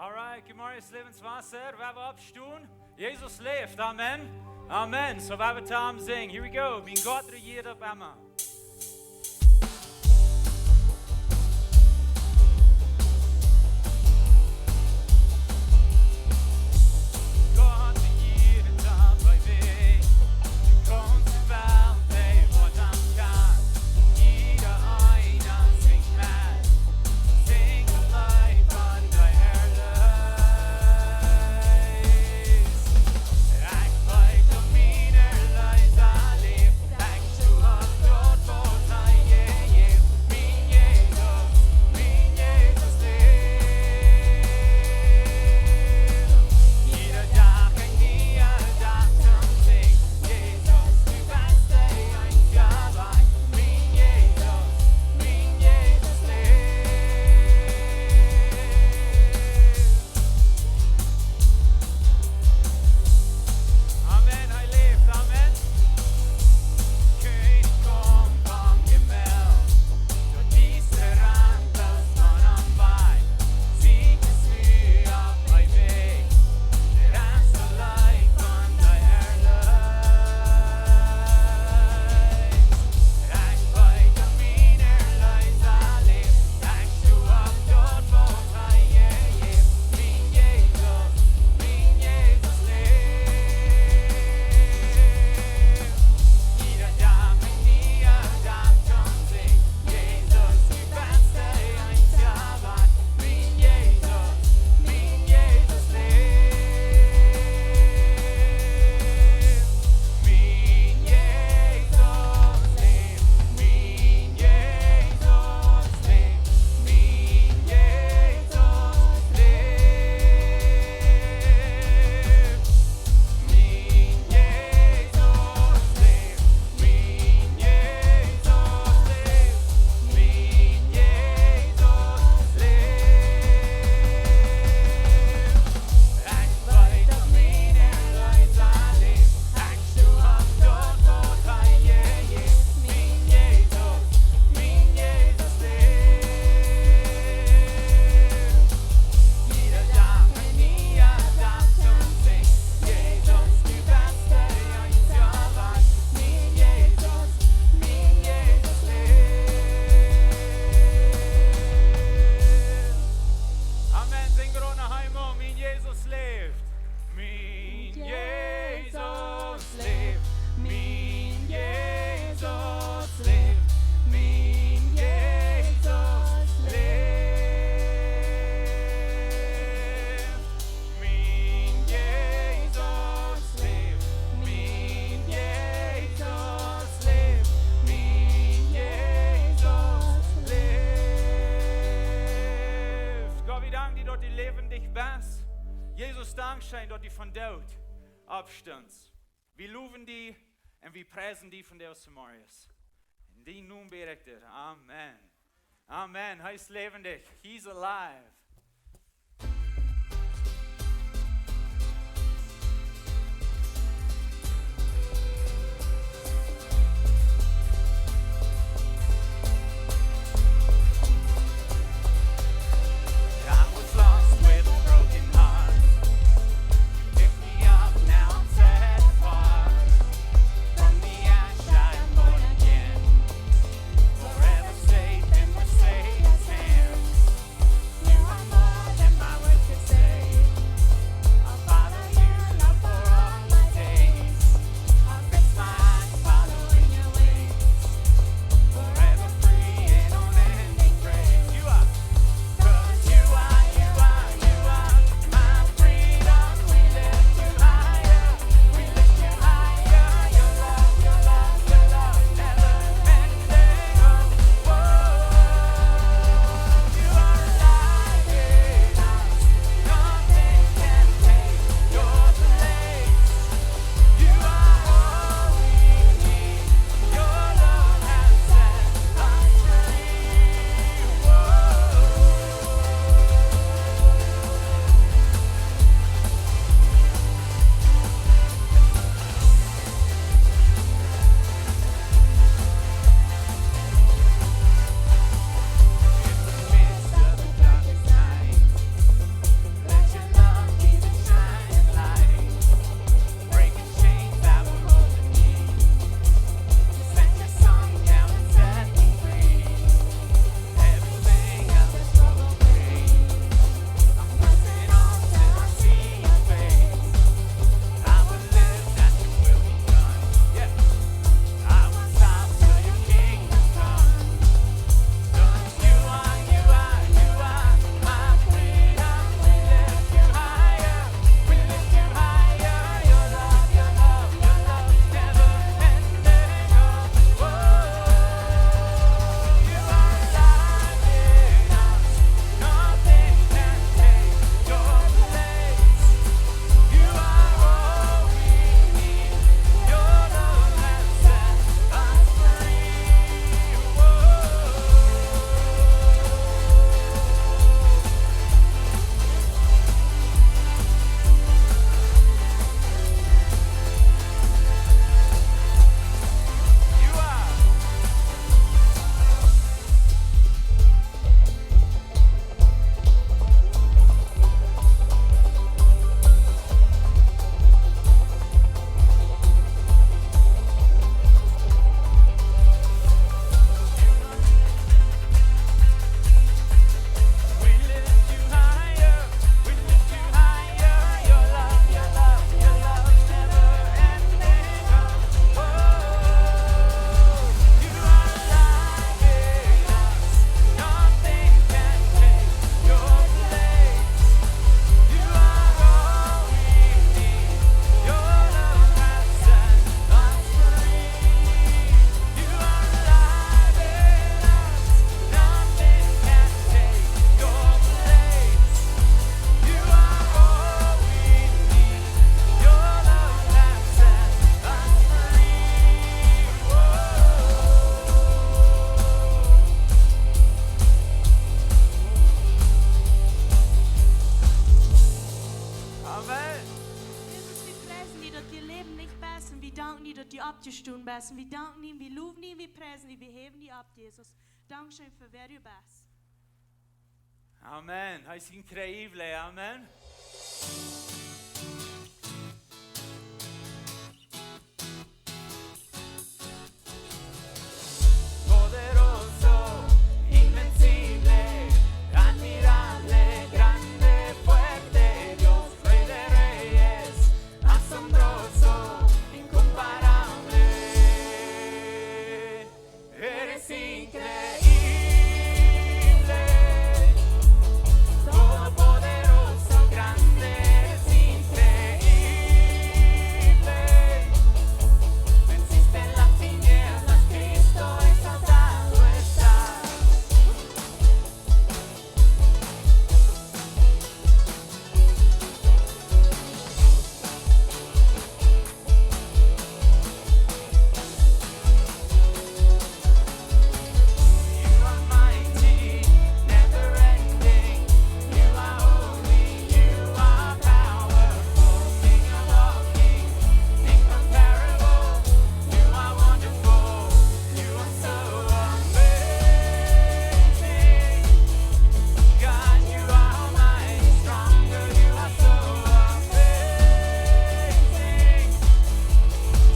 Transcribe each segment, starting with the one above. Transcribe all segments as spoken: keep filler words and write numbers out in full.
Alright, good morning, Lebenswasser. Woa wie oppstonen? Jesus läft. Amen. Amen. So woa wie toop sinjen. Here we go. Mien Gott rejieet opp emma. Amen, hee läft, amen. Amen. Sinj daut noch eemol. Mien Jesus läft. Mien Jesus läft. Mien Jesus läft. Mien Jesus läft. Mien Jesus läft, mien Jesus läft, mien Jesus läft. Gott, wie danken die, daut du läwendich best. Jesus, dankscheen, daut du vom Doot oppstunst. Wie lowen die un wie priesen die vondoag zemorjes. En dienen Nomen bäd ekj dit. Amen. Amen. Hee es läwendich. He's alive. Lebendig best, un wie danken die, daut du oppjestonen best. Un wie danken die, wie lowen die, wie priesen die, wie häwen die opp, Jesus. Dankscheen fa wäa du best. Amen. Hee es increíble. Amen. Poderoso, invencible, admirable, grande, fuerte, Dios, Rey de reyes, asombroso, incomparable. Eres increíble, todopoderoso, grande, eres increíble. Venciste las tinieblas, Cristo exaltado está. You are mighty, never ending. You are holy, you are powerful, King of all kings, incomparable. You are wonderful, you are so amazing. God, you are almighty, stronger, you are so amazing.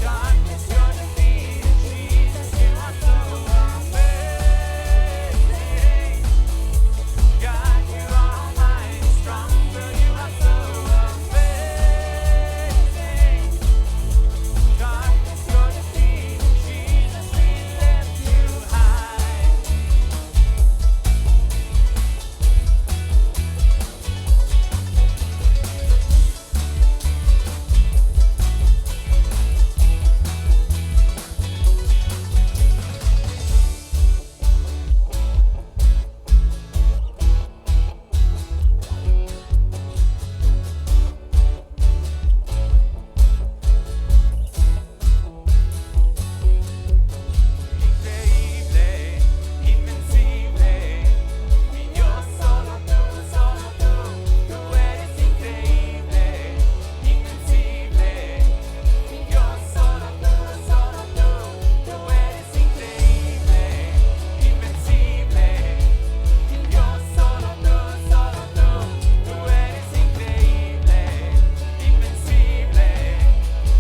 Darkness, you're defeated, Jesus, you are so amazing. God, you are almighty, stronger, you are so amazing. Darkness, you're defeated, Jesus, we lift you high. Increíble, invencible, mi Dios, solo tú, solo tú, tú eres increíble, invencible, mi Dios, solo tú, solo tú, tú eres increíble, invencible, mi Dios, solo tú, solo tú, tú eres increíble, invencible,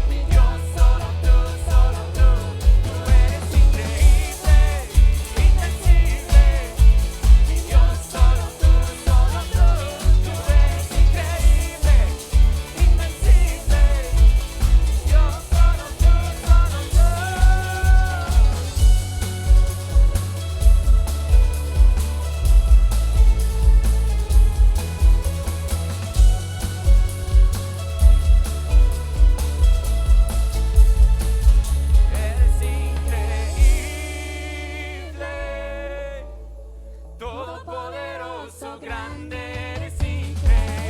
mi Dios, solo tú, solo tú, tú eres increíble, invencible, mi Dios, solo tú, solo tú, tú eres increíble, invencible, mi Dios, solo tú, solo tú. Eres increíble, todopoderoso, grande, eres increíble.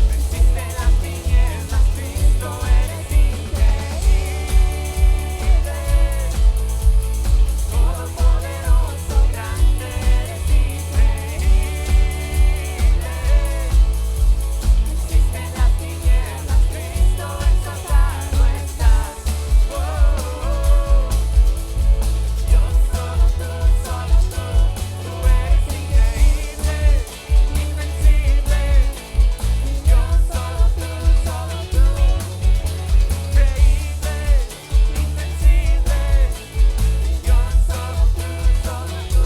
Venciste las tinieblas, Cristo, eres increíble. Todopoderoso, grande, eres increíble. Venciste las tinieblas, Cristo, exaltado estás. Oh, oh, oh. Dios, solo tú, solo tú, tú eres increíble, invencible. Dios, solo tú, solo tú, increíble, invencible. Dios, solo tú, solo tú.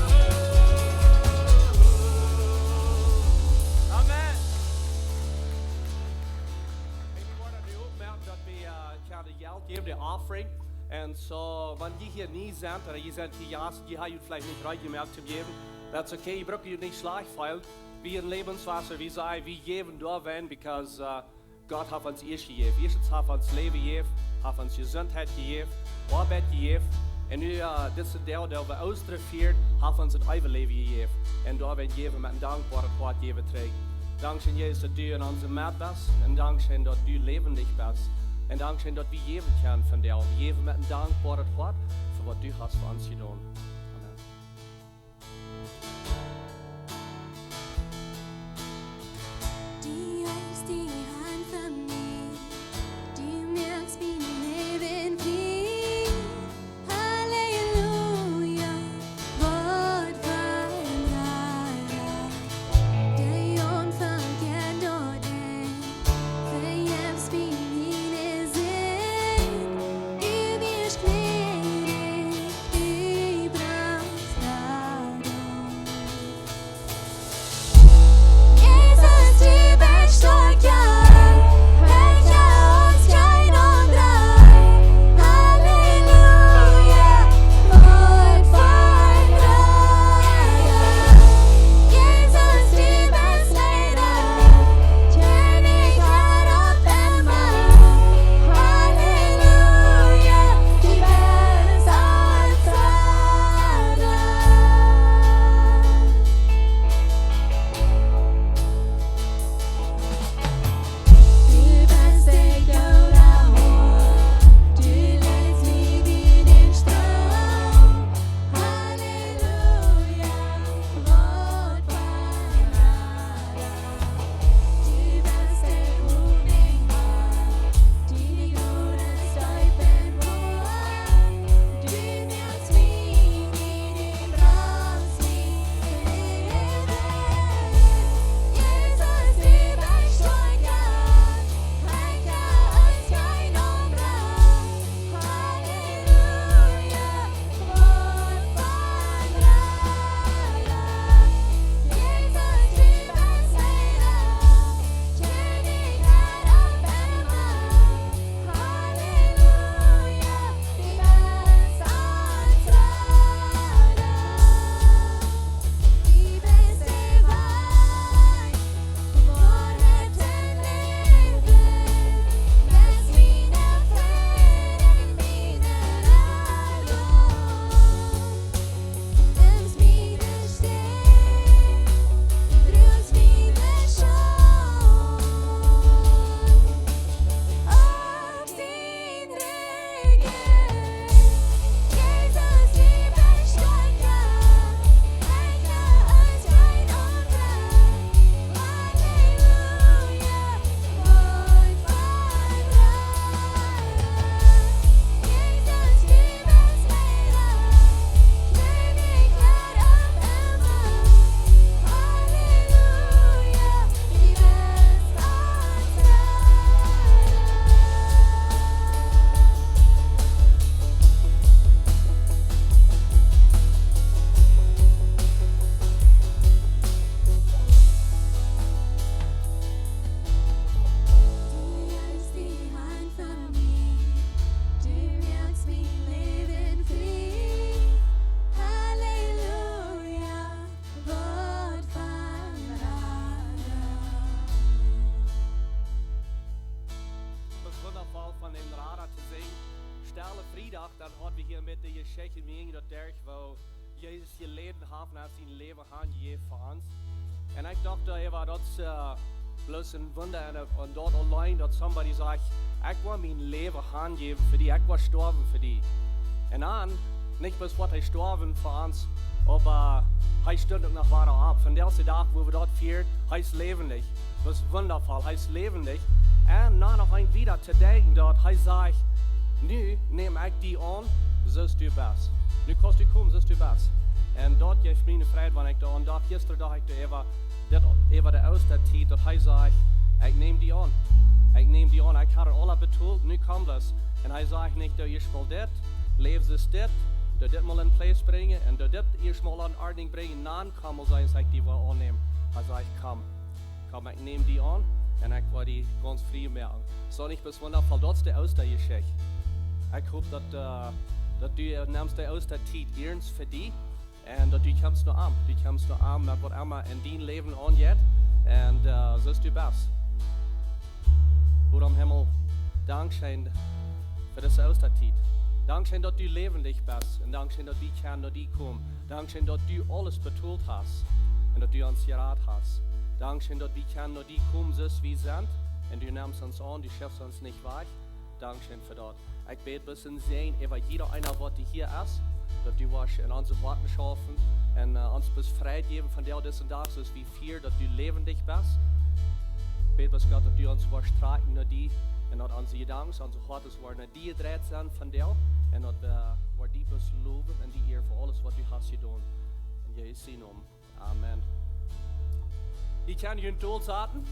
Amen. Hey, wie woaren nu opmoaken daut wie, äh, kjennen Jelt jäwen, de offering. Un soo, wan jie hia nie sent, ooda jie sent hia Jast, jie haben veleicht nich reed jemoakt to jäwen, that's okay, jie brucken junt nich schlajcht feelen. Wie en Lebenswasser, wie sajen, wie jäwen doawäajen, because, äh, Gott haft ons ieescht jejäft. Ieeschtens haft ons Läwen jejäft, haft ons Jesuntheit jejäft, Oabeit jejäft. Un nu, äh, dise Doag, daut wie Oostren fieren, haft ons daut eewje Läwen jejäft. Un doawäajen jäwen wie met een dankboaret Hoat jäwen trigj. Dankscheen, Jesus, daut du en onse Med best. Un dankscheen, daut du läwendich best. Un dankscheen, daut wie jäwen kjennen vondoag. Wie jäwen met een dankboaret Hoat fa waut du hast fa ons jedonen. Amen. Du hast die Hand von Aule Friedach, dan haud wie hia met de Jeschicht, wie jinjen daut derch, woo Jesus jeläden haft un haft sien Läwen hanjejäft fa ons. Un ekj docht doa äwa, daut es, äh, bloos een Wunda un, un daut auleen, daut somebody sajcht: "Ekj well mien Läwen hanjäwen fa die, ekj well stoawen fa die." Un dan, nich bloos woat hee stoawen fa ons, oba hee stunt uk noch wada opp. Vondoag es de Dach, wua wie daut fieren, hee es läwendich. Daut es wundafoll, hee es läwendich. Un dan noch een wieda to denkjen, daut hee sajcht: "Nu näm ekj die aun, soo aus du best. Nu kaust du komen, soo aus du best." Un daut jeef mie eene Freid, wan ekj doa aun docht, jistren docht ekj doa äwa, daut äwa de Oostatiet, daut hee sajcht: "Ekj näm die aun. Ekj näm die aun. Ekj haud aul aul betolt, nu komm bloos." Un hee sajcht nich: "Doo ieescht mol dit, läw soo aus dit, doo dit mol en place brinjen un doo dit ieescht mol en Ordnunk brinjen, dan komm mol seenen, aus ekj die well aunnämen." Hee sajcht: "Komm. Komm, ekj näm die aun un ekj well die gaunz frie moaken." Soo, nich bloos wundafoll, daut es de Oostajeschicht. Ekj hop daut, äh, daut du, äh, nemst de Oostatiet iernst fa die un daut du kjemst no am. Du kjemst no am met waut emma en dien Läwen aunjeit. Un, äh, soo aus du best. Voda em Himmel, dankscheen fa dise Oostatiet. Dankscheen daut du läwendich best. Un dankscheen daut wie kjennen no die komen. Dankscheen daut du aules betolt hast un daut du ons jerat hast. Dankscheen daut wie kjennen no die komen, soo aus wie sent. Un du nemst ons aun, du schefst ons nich wajch. Dankscheen fa daut. Ekj bäd bloos een Säajen äwa jieda eena, waut hia es, daut du woascht en onse Hoaten schaufen un, äh, ons bloos Freid jäwen vondoag, disen Dach, soo aus wie fieren, daut du läwendich best. Bäd bloos, Gott, daut du ons woascht trakjen no die un daut onse Jedanken, onse Hoaten woaren no die jedreit sennen vondoag un daut, äh, woaren die bloos lowen un die ieren fa aules, waut du hast jedonen. En Jesus sienen Nomen. Amen. Jie kjennen junt dolsaten.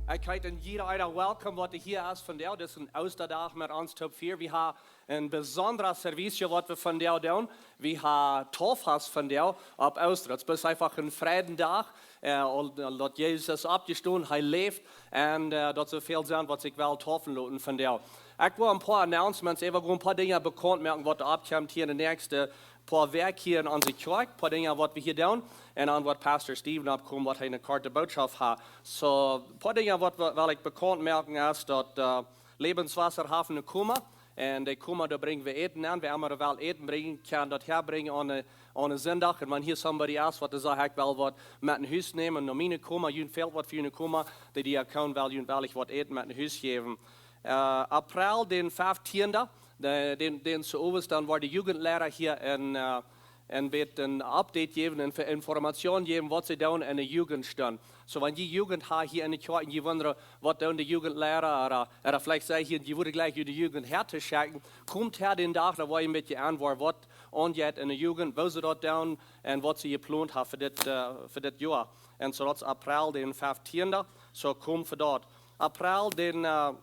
Ekj heet jieda eena welkom, waut hia es vondoag. Dit es een Oostadach met ons toop fieren. Wie haben een besondret Service, waut wie vondoag doonen. Wie haben Taufast vondoag opp Oostren. Daut es eefach een Friedach, äh, un, un daut Jesus es oppjestonen, hee läft. Un, äh, daut soo väl sent, waut sikj wellen taufen loten vondoag. Ekj well een poa Announcements, ekj well een poa Dinja bekaunt moaken, waut oppkjemt hia en de näakjste poa Wäakj hia en onse Kjoakj, poa Dinja waut wie hia doonen, un dan woat Pastor Steven oppkomen, waut hee eene korte Botschaft haft. Soo, poa Dinja waut wie, well ekj bekaunt moaken es daut, äh, Lebenswasser haft eene Koma, un de Koma, doa brinj wie Äten aun, wäa emma well Äten brinjen, kaun daut häabrinjen aun een, aun een Sindach. Un wan hia somebody es, waut sajcht: "Ekj well waut met no Hus nämen, no miene Koma", junt fält waut fa june Koma, de Diakon well junt wellich waut Äten met no Hus jäwen. Äh, April dän feftienden, de, dän, dän Sowes, dan woaren de Jugendleida hia en, äh, en bät een Update jäwen, Inf-, Information jäwen, waut see doonen en de Jugendstund. Soo, wan jie Jugend haben hia en de Kjoakj un jie wundren, waut doonen de Jugendleida, ooda, ooda veleicht sent jie hia, jie wudden jlikj june Jugend häa to schekjen, komt häa dän Dach, dan woa jie een bät aunwoaren, waut aunjeit en de Jugend, woo see daut doonen un waut see jeplont haben fa dit, äh, fa dit Joa. Un soo, daut es April dän feftienden, soo, komt fa daut. April dän, äh,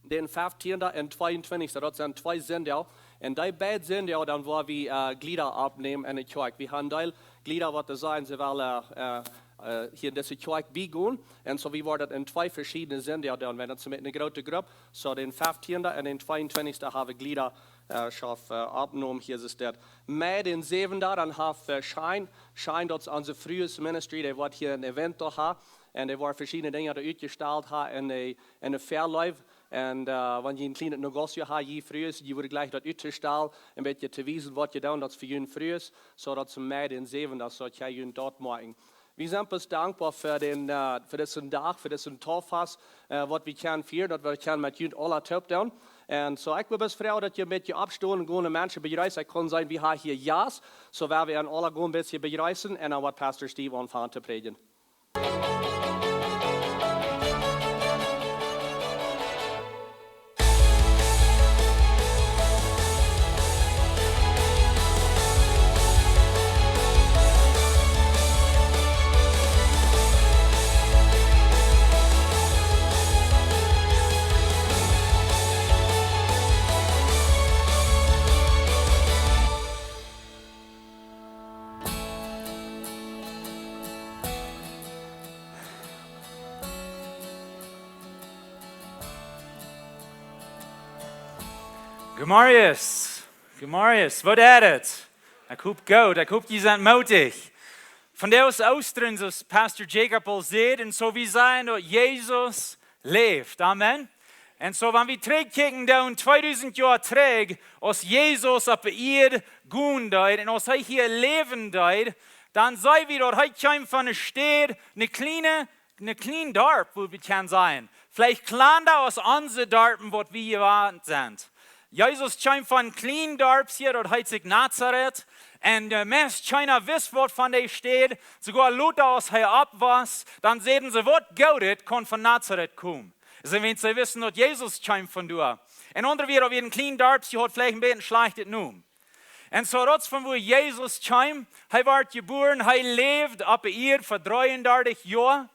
dän feftienden un tweeuntwintichsten, daut sent twee Sindach. Un dee beid Sindach, dan woa wie, äh, Jlieda oppnämen en de Kjoakj. Wie haben een Deel Jlieda, waut doa sent, see wellen, äh, äh, hia en dise Kjoakj biegonen. Un soo, wie woaren daut en twee veschiedne Sindach doonen, wan daut es met eene groote Grupp. Soo, dän feftienden un dän tweeuntwintichsten haben wie Jlieda, äh, schaft, äh, oppnämen, hia es daut. Mei dän säwenden, dan haft, äh, Shine, Shine, daut es onse Frues Ministry, dee woat hia een Event doa haben. Un dee woaren veschiedne Dinja doa utjestalt haben en de, en de Fäaluif. Un, äh, wan jie een kjlienet Negocio haben, jie Frues, jie wudden jlikj daut uttostalen, een bät to wiesen, waut jie doonen, daut es fa june Frues, soo daut es Mei dän säwenden, soo daut jie junt daut moakjen. Wie sent bloos dankboa fa dän, äh, fa disen Dach, fa disen Taufast, äh, waut wie kjennen fieren, daut wie kjennen met junt aula toop doonen. Un soo, ekj well bloos froagen, daut jie een bät oppstonen un gonen Menschen bejreessen. Ekj kaun seenen, wie haben hia Jast, soo woa wie an aula gonen een bät bejreessen un dan woat Pastor Steve aunfangen to prädjen. Good morning. Good morning. Woo jeit et? Ekj hop goot. Ekj hop jie sent moodich. Vondoag es Oostren, soo aus Pastor Jacob aul säd, un soo wie seenen daut Jesus läft. Amen. Un soo, wan wie trigjkjikjen doonen tweedusent Joa trigj, aus Jesus oppe Ieed gonen deed un aus hee hia läwen deed, dan seenen wie daut hee kjeem von ne Städ, ne kjliene, ne kjlien Darp, woo wie kjennen sajen. Veleicht kjlanda aus onse Darpen, waut wie jewant sent. Jesus kjeem von een kjlien Darp hia, daut heet sikj Nazaret. Un de mieeschte kjeena wist waut von dee Städ. Soogoa lota aus hee opp wia, dan säden see, waut Goodet kaun von Nazaret komen. Soo, wiels see wisten daut Jesus kjeem von doa. Un aundre wieren opp een kjlien Darp, see haud veleicht een bät schlajchtet Nomen. Un soo daut es von wua Jesus kjeem. Hee wort jebuaren, hee läwd oppe Ieed fa dreeundartich Joa.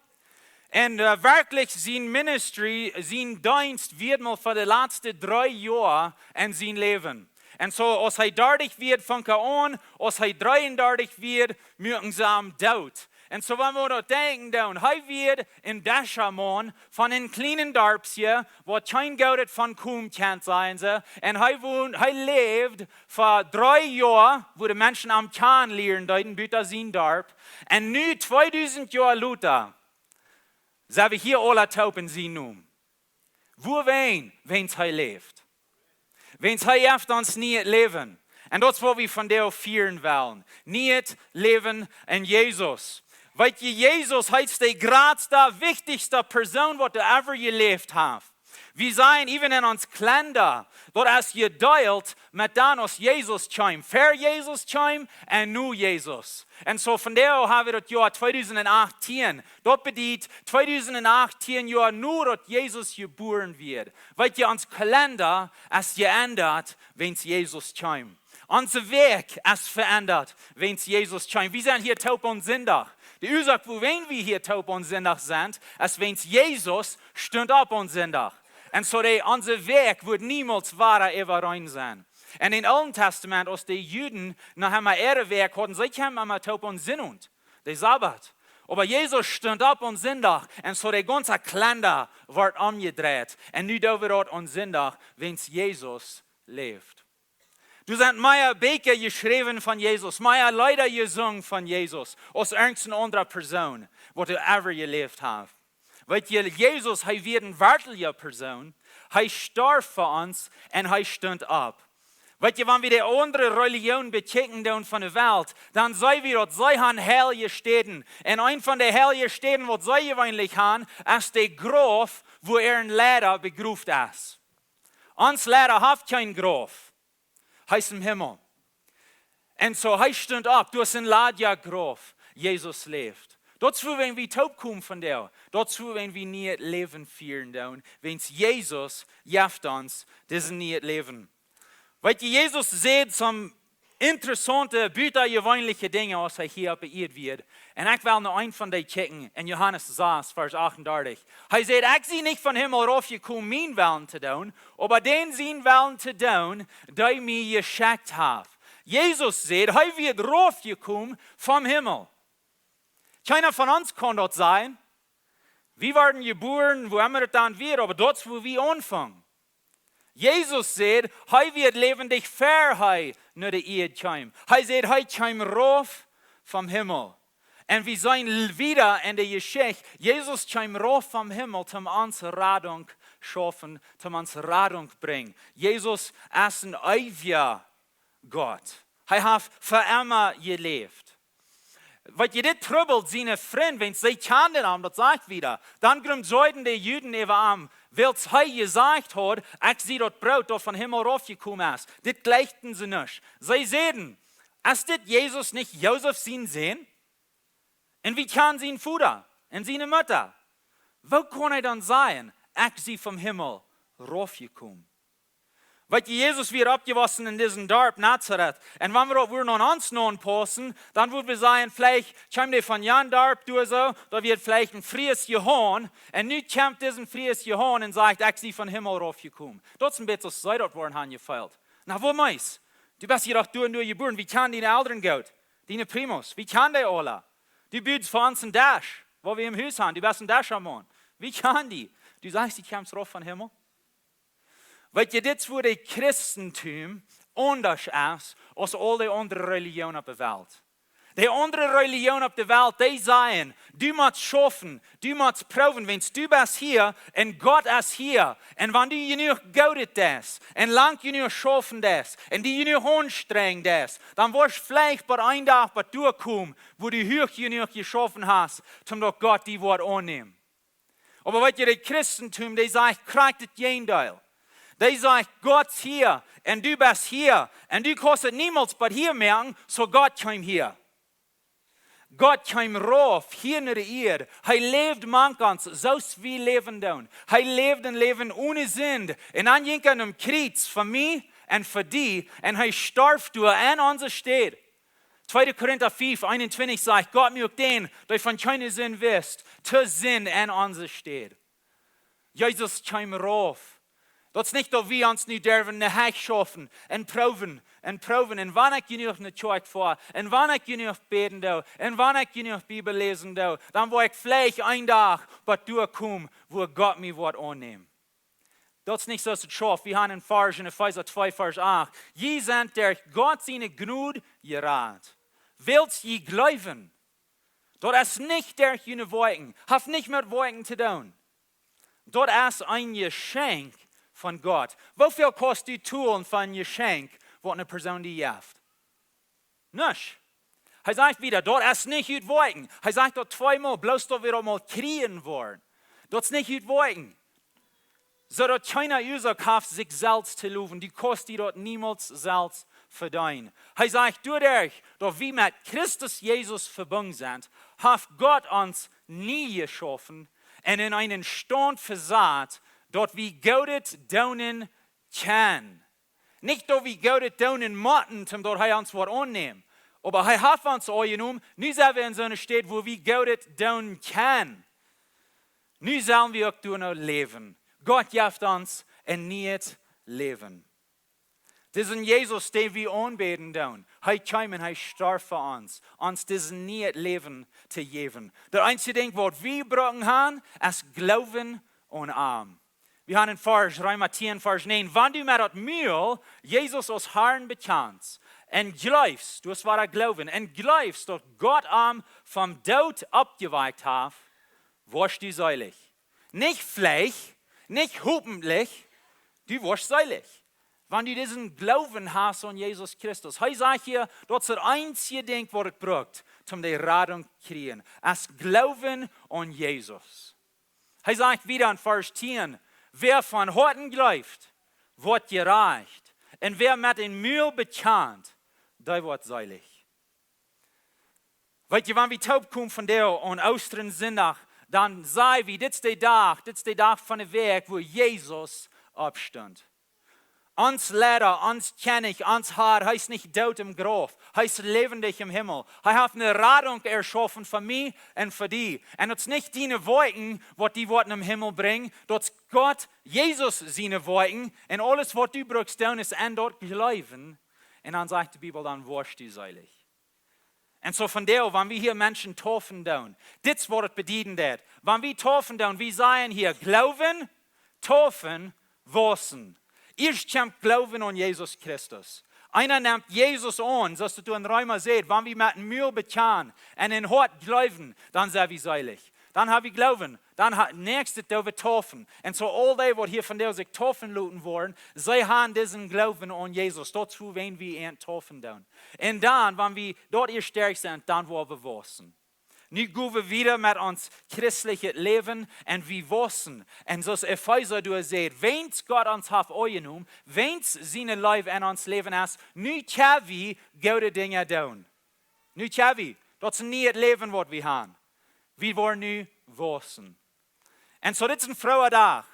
Un, äh, werkjlich sien ministry, sien Deenst wia mau fa de latste dree Joa en sien Läwen. Un soo, aus hee dartich wia, funk hee aun, aus hee dreeundartich wia, muaken see am doot. Un soo, wan wie daut denkjen doonen, hee wia een Deschamaun von een kjlienen Darpsje, waut kjeen Goodet von komen kaun, sajen see. Un hee wond, hee läwd fa dree Joa, wua de Menschen am kjanen lieren deeden, buta sien Darp. Un nu, tweedusent Joa lota, sent wie hia aula toop en sien Nomen. Wuarom? Wiels hee läwd. Wiels hee jeft ons nieet Läwen. Un daut es waut wie vondoag fieren wellen. Nieet Läwen en Jesus. Weetst du, Jesus, hee es de jratsta, wichtichsta Persoon waut doa ever jeläwt haft. Wie seenen even en ons Kjlenda, daut es jedeelt met dan aus Jesus kjeem. Ver Jesus kjeem un nu Jesus. Un soo vondoag hab wie daut Joa tweedusent achtieen. Daut bediet tweedusent achtieen Joa nu daut Jesus jebuaren wia. Weetst du, ons Kjlenda es jeendat, wiels Jesus kjeem. Onse Wäakj es veendat, wiels Jesus kjeem. Wie sent hia toop aun Sindach. De Uasoak, wuarom wie hia toop aun Sindach sent, es wiels Jesus stunt opp aun Sindach. Un soo de, onse Wäakj woat niemols wada äwareen sennen. En em Oolen Tastament, aus de Juden noch emma äare Wäakj hauden, see kjeemen emma toop aun Sinnowent, de Sabat. Oba Jesus stunt opp aun Sindach, un soo de gaunze Kjlenda wort omjedreit. Un nu doo wie daut aun Sindach, wiels Jesus läwd. Doa sent mea Bieekja jeschräwen von Jesus, mea Leeda jesungen von Jesus, aus irjent eene aundre Persoon, waut doa ever jeläwt haft. Weetst du, Jesus, hee wia eene werkjliche Persoon, hee storf fa ons un hee stunt opp. Weetst du, wan wie de aundre Relijoon bekjikjen doonen von de Welt, dan seenen wie daut see han heilje Städen. Un eent von de heilje Städen waut see jeweenlich han, es de Grauf, wua äa Leida begroft es. Ons Leida haft kjeen Grauf. Hee es em Himmel. Un soo, hee stunt opp, doa es een ladja Grauf. Jesus läwd. Daut es wuarom wie toop komen vondoag. Daut es wuarom wie nieet Läwen fieren doonen. Wiels Jesus jeft ons dit nieet Läwen. Weetst du, Jesus säd some interessaunte, butajeweenliche Dinja, aus hee hia oppe Ieed wia. Un ekj well no eent von dee kjikjen en Johanes sas, Varsch achtundartich. Hee säd: "Ekj sie nich vom Himmel raufjekomen, mienen Wellen to doonen, oba dän sienen Wellen to doonen, dee mie jeschekjt haft." Jesus säd, hee wia raufjekomen vom Himmel. Kjeena von ons kaun daut sajen. Wie worden jebuaren, wua emma daut dan wia, oba daut es, wua wie aunfungen. Jesus säd, hee wia läwendich ver hee no de Ieed kjeem. Hee säd, hee kjeem rauf vom Himmel. Un wie seenen l-, wieda en de Jeschicht, Jesus kjeem rauf vom Himmel, om ons Radunk schaufen, om ons Radunk brinjen. Jesus es een eewja Gott. Hee haft fa emma jeläwt. Waut je dit trubbelt siene Frind, wiels see kjanden am, daut sajcht wieda. Dan grumseiden de Juden äwa am, wiels hee jesajcht haud: "Ekj sie daut Broot, daut vom Himmel raufjekomen es." Dit jlikjten see nich. See säden: "Es dit Jesus nich Josef sien Sän? Un wie kjanen sienen Voda un siene Mutta. Woo kaun hee dan sajen: 'Ekj sie vom Himmel raufjekomen'?" Weetst du, Jesus wia oppjewossen en disen Darp Nazaret. Un wan wie daut wudden aun ons nohn paussen, dan wudden wie sajen, veleicht kjeem dee von jan Darp doa soo, daut wia veleicht een Fries Johaun. Un nu kjemt disen Fries Johaun un sajcht: "Ekj sie vom Himmel raufjekomen." Daut es een bät aus see daut woaren han jefeelt. Na, woo meist? Du best hia doch doa un doa jebuaren. Wie kjanen diene Elren goot? Diene Primos? Wie kjanen dee aula? Du budst fa ons een Desch, wua wie em Hus han. Du best een Deschamaun. Wie kjanen die? Du sajchst, du kjemst rauf vom Himmel? Weetst du, dit es wua daut Christentum aundasch es aus aul dee aundre Relijoon opp de Welt. De aundre Relijoon opp de Welt, dee sajen: Du motst schaufen, du motst proowen, wiels du best hia un Gott es hia. Un wan du jenuach Goodet deist un lang jenuach schaufen deist un die jenuach aunstrenjen deist, dan woascht veleicht bie een Dach bie doa komen, wua du huach jenuach jeschaufen hast, toom daut Gott die woat aunnämen. Oba weet jie, daut Christentum, dee sajcht krakjt daut Jäajendeel. Dee sajcht: Gott es hia un du best hia un du kaust et niemols bie hia moaken, soo Gott kjeem hia. Gott kjeem rauf hia no de Ieed. Hee läwd mank ons, soo aus wie läwen doonen. Hee läwd een Läwen one Sind. Un dan jinkj hee aum Kjriez fa mie un fa die. Un hee storf doa aun onse Städ. Tweede Korinta fiew, eenuntwintich sajcht: Gott muak dän, dee von kjeene Sind wist, to Sind aun onse Städ. Jesus kjeem rauf. Daut es nich daut wie ons nu derwen no Hecht schaufen un proowen un proowen. Un wan ekj jenuach no Kjoakj foa, un wan ekj jenuach bäden doo, un wan ekj jenuach Bibel läsen doo, dan woa ekj veleicht een Dach bie doa komen, wua Gott mie woat aunnämen. Daut es nich soo aus et schauft. Wie haben een Varsch en Efeesa twee, Varsch acht: Jie sent derch Gott siene Jnod jerat, wiels jie jleewen. Daut es nich derch june Woakjen, haft nich met Woakjen to doonen. Daut es een Jeschenkj von Gott. Woo väl kost die Tools fa een Jeschenkj, waut eene Persoon die jeft? Nuscht. Hee sajcht wada, daut es nich ut Woakjen. Hee sajcht daut tweemol, bloos daut wie daut mol kjrieen woaren. Daut es nich ut Woakjen. Soo daut kjeena Uasoak haft, sikj selfst to lowen. Du kaust die daut niemols selfst vedeenen. Hee sajcht: Doaderch daut wie met Christus Jesus vebungen sent, haft Gott ons nie jeschaufen un en eenen Staunt vesat, daut wie Goodet doonen kjennen. Nich daut wie Goodet doonen motten, toom daut hee ons woat aunnämen. Oba hee haft ons aunjenomen. Nu sent wie en soone Städ, wua wie Goodet doonen kjennen. Nu sellen wie uk doano läwen. Gott jeft ons een nieet Läwen. Disen Jesus, dän wie aunbäden doonen, hee kjeem un hee storf fa ons, ons disen nieet Läwen to jäwen. Daut eensje Dinkj, waut wie brucken haben, es Gloowen aun am. Wie haben en Varsch, Reema tieen, Varsch näajen: Wan du met daut Mul Jesus aus Harn bekjanst un jleefst, du hast woaren Gloowen, un jleefst, daut Gott am vom Doot oppjewakjt haft, woascht du seelich. Nich veleicht, nich hopentlich, du woascht seelich. Wan du disen Gloowen hast aun Jesus Christus. Hee sajcht hia, daut es daut eensje Dinkj, waut et brukt, om de Radunk kjrieen, es Gloowen aun Jesus. Hee sajcht wada en Varsch tieen: Wäa von Hoaten jleeft, woat jerajcht. Un wäa met dän Mul bekjant, dee woat seelich. Weet jie, wan wie toopkomen vondoag aun Oostren Sindach, dan saj wie: Dit es de Dach, dit es de Dach von de Wäakj, wua Jesus oppstunt. Ons Leida, ons Kjennich, ons Har, hee es nich doot em Grauf. Hee es läwendich em Himmel. Hee haft eene Radunk erschaufen fa mie un fa die. Un daut es nich diene Woakjen, waut die woaren em Himmel brinjen. Daut es Gott, Jesus siene Woakjen. Un aules, waut du brukst doonen, es aun daut jleewen. Un dan sajcht de Bibel, dan woascht du seelich. Un soo vondoag, wan wie hia Menschen deepen doonen, dit es, waut et bedieden deit. Wan wie deepen doonen, wie sajen hia: Gloowen, deepen, wausen. Ieescht kjemt Gloowen aun Jesus Christus. Eena nemt Jesus aun, soo aus et doa en Reema sajcht: Wan wie met dän Mul bekjanen un em Hoat jleewen, dan sent wie seelich. Dan haben wie Gloowen. Dan ha-, näakjstet doo wie deepen. Un soo aul dee, waut hia vondoag sikj deepen loten woaren, see haben disen Gloowen aun Jesus. Daut es wuarom wie an deepen doonen. Un dan, wan wie doa ieescht sterk sent, dan woa wie wausen. Nu go wie wieda met ons christeljet Läwen un wie wausen. Un soo aus Efeesa doa sajcht: Wiels Gott ons haft aunjenomen, wiels siene Leew en ons Läwen es, nu kjenn wie goode Dinja doonen. Nu kjenn wie, daut es nu daut Läwen, waut wie haben. Wie woaren nu wausen. Un soo, dit es een frooa Dach.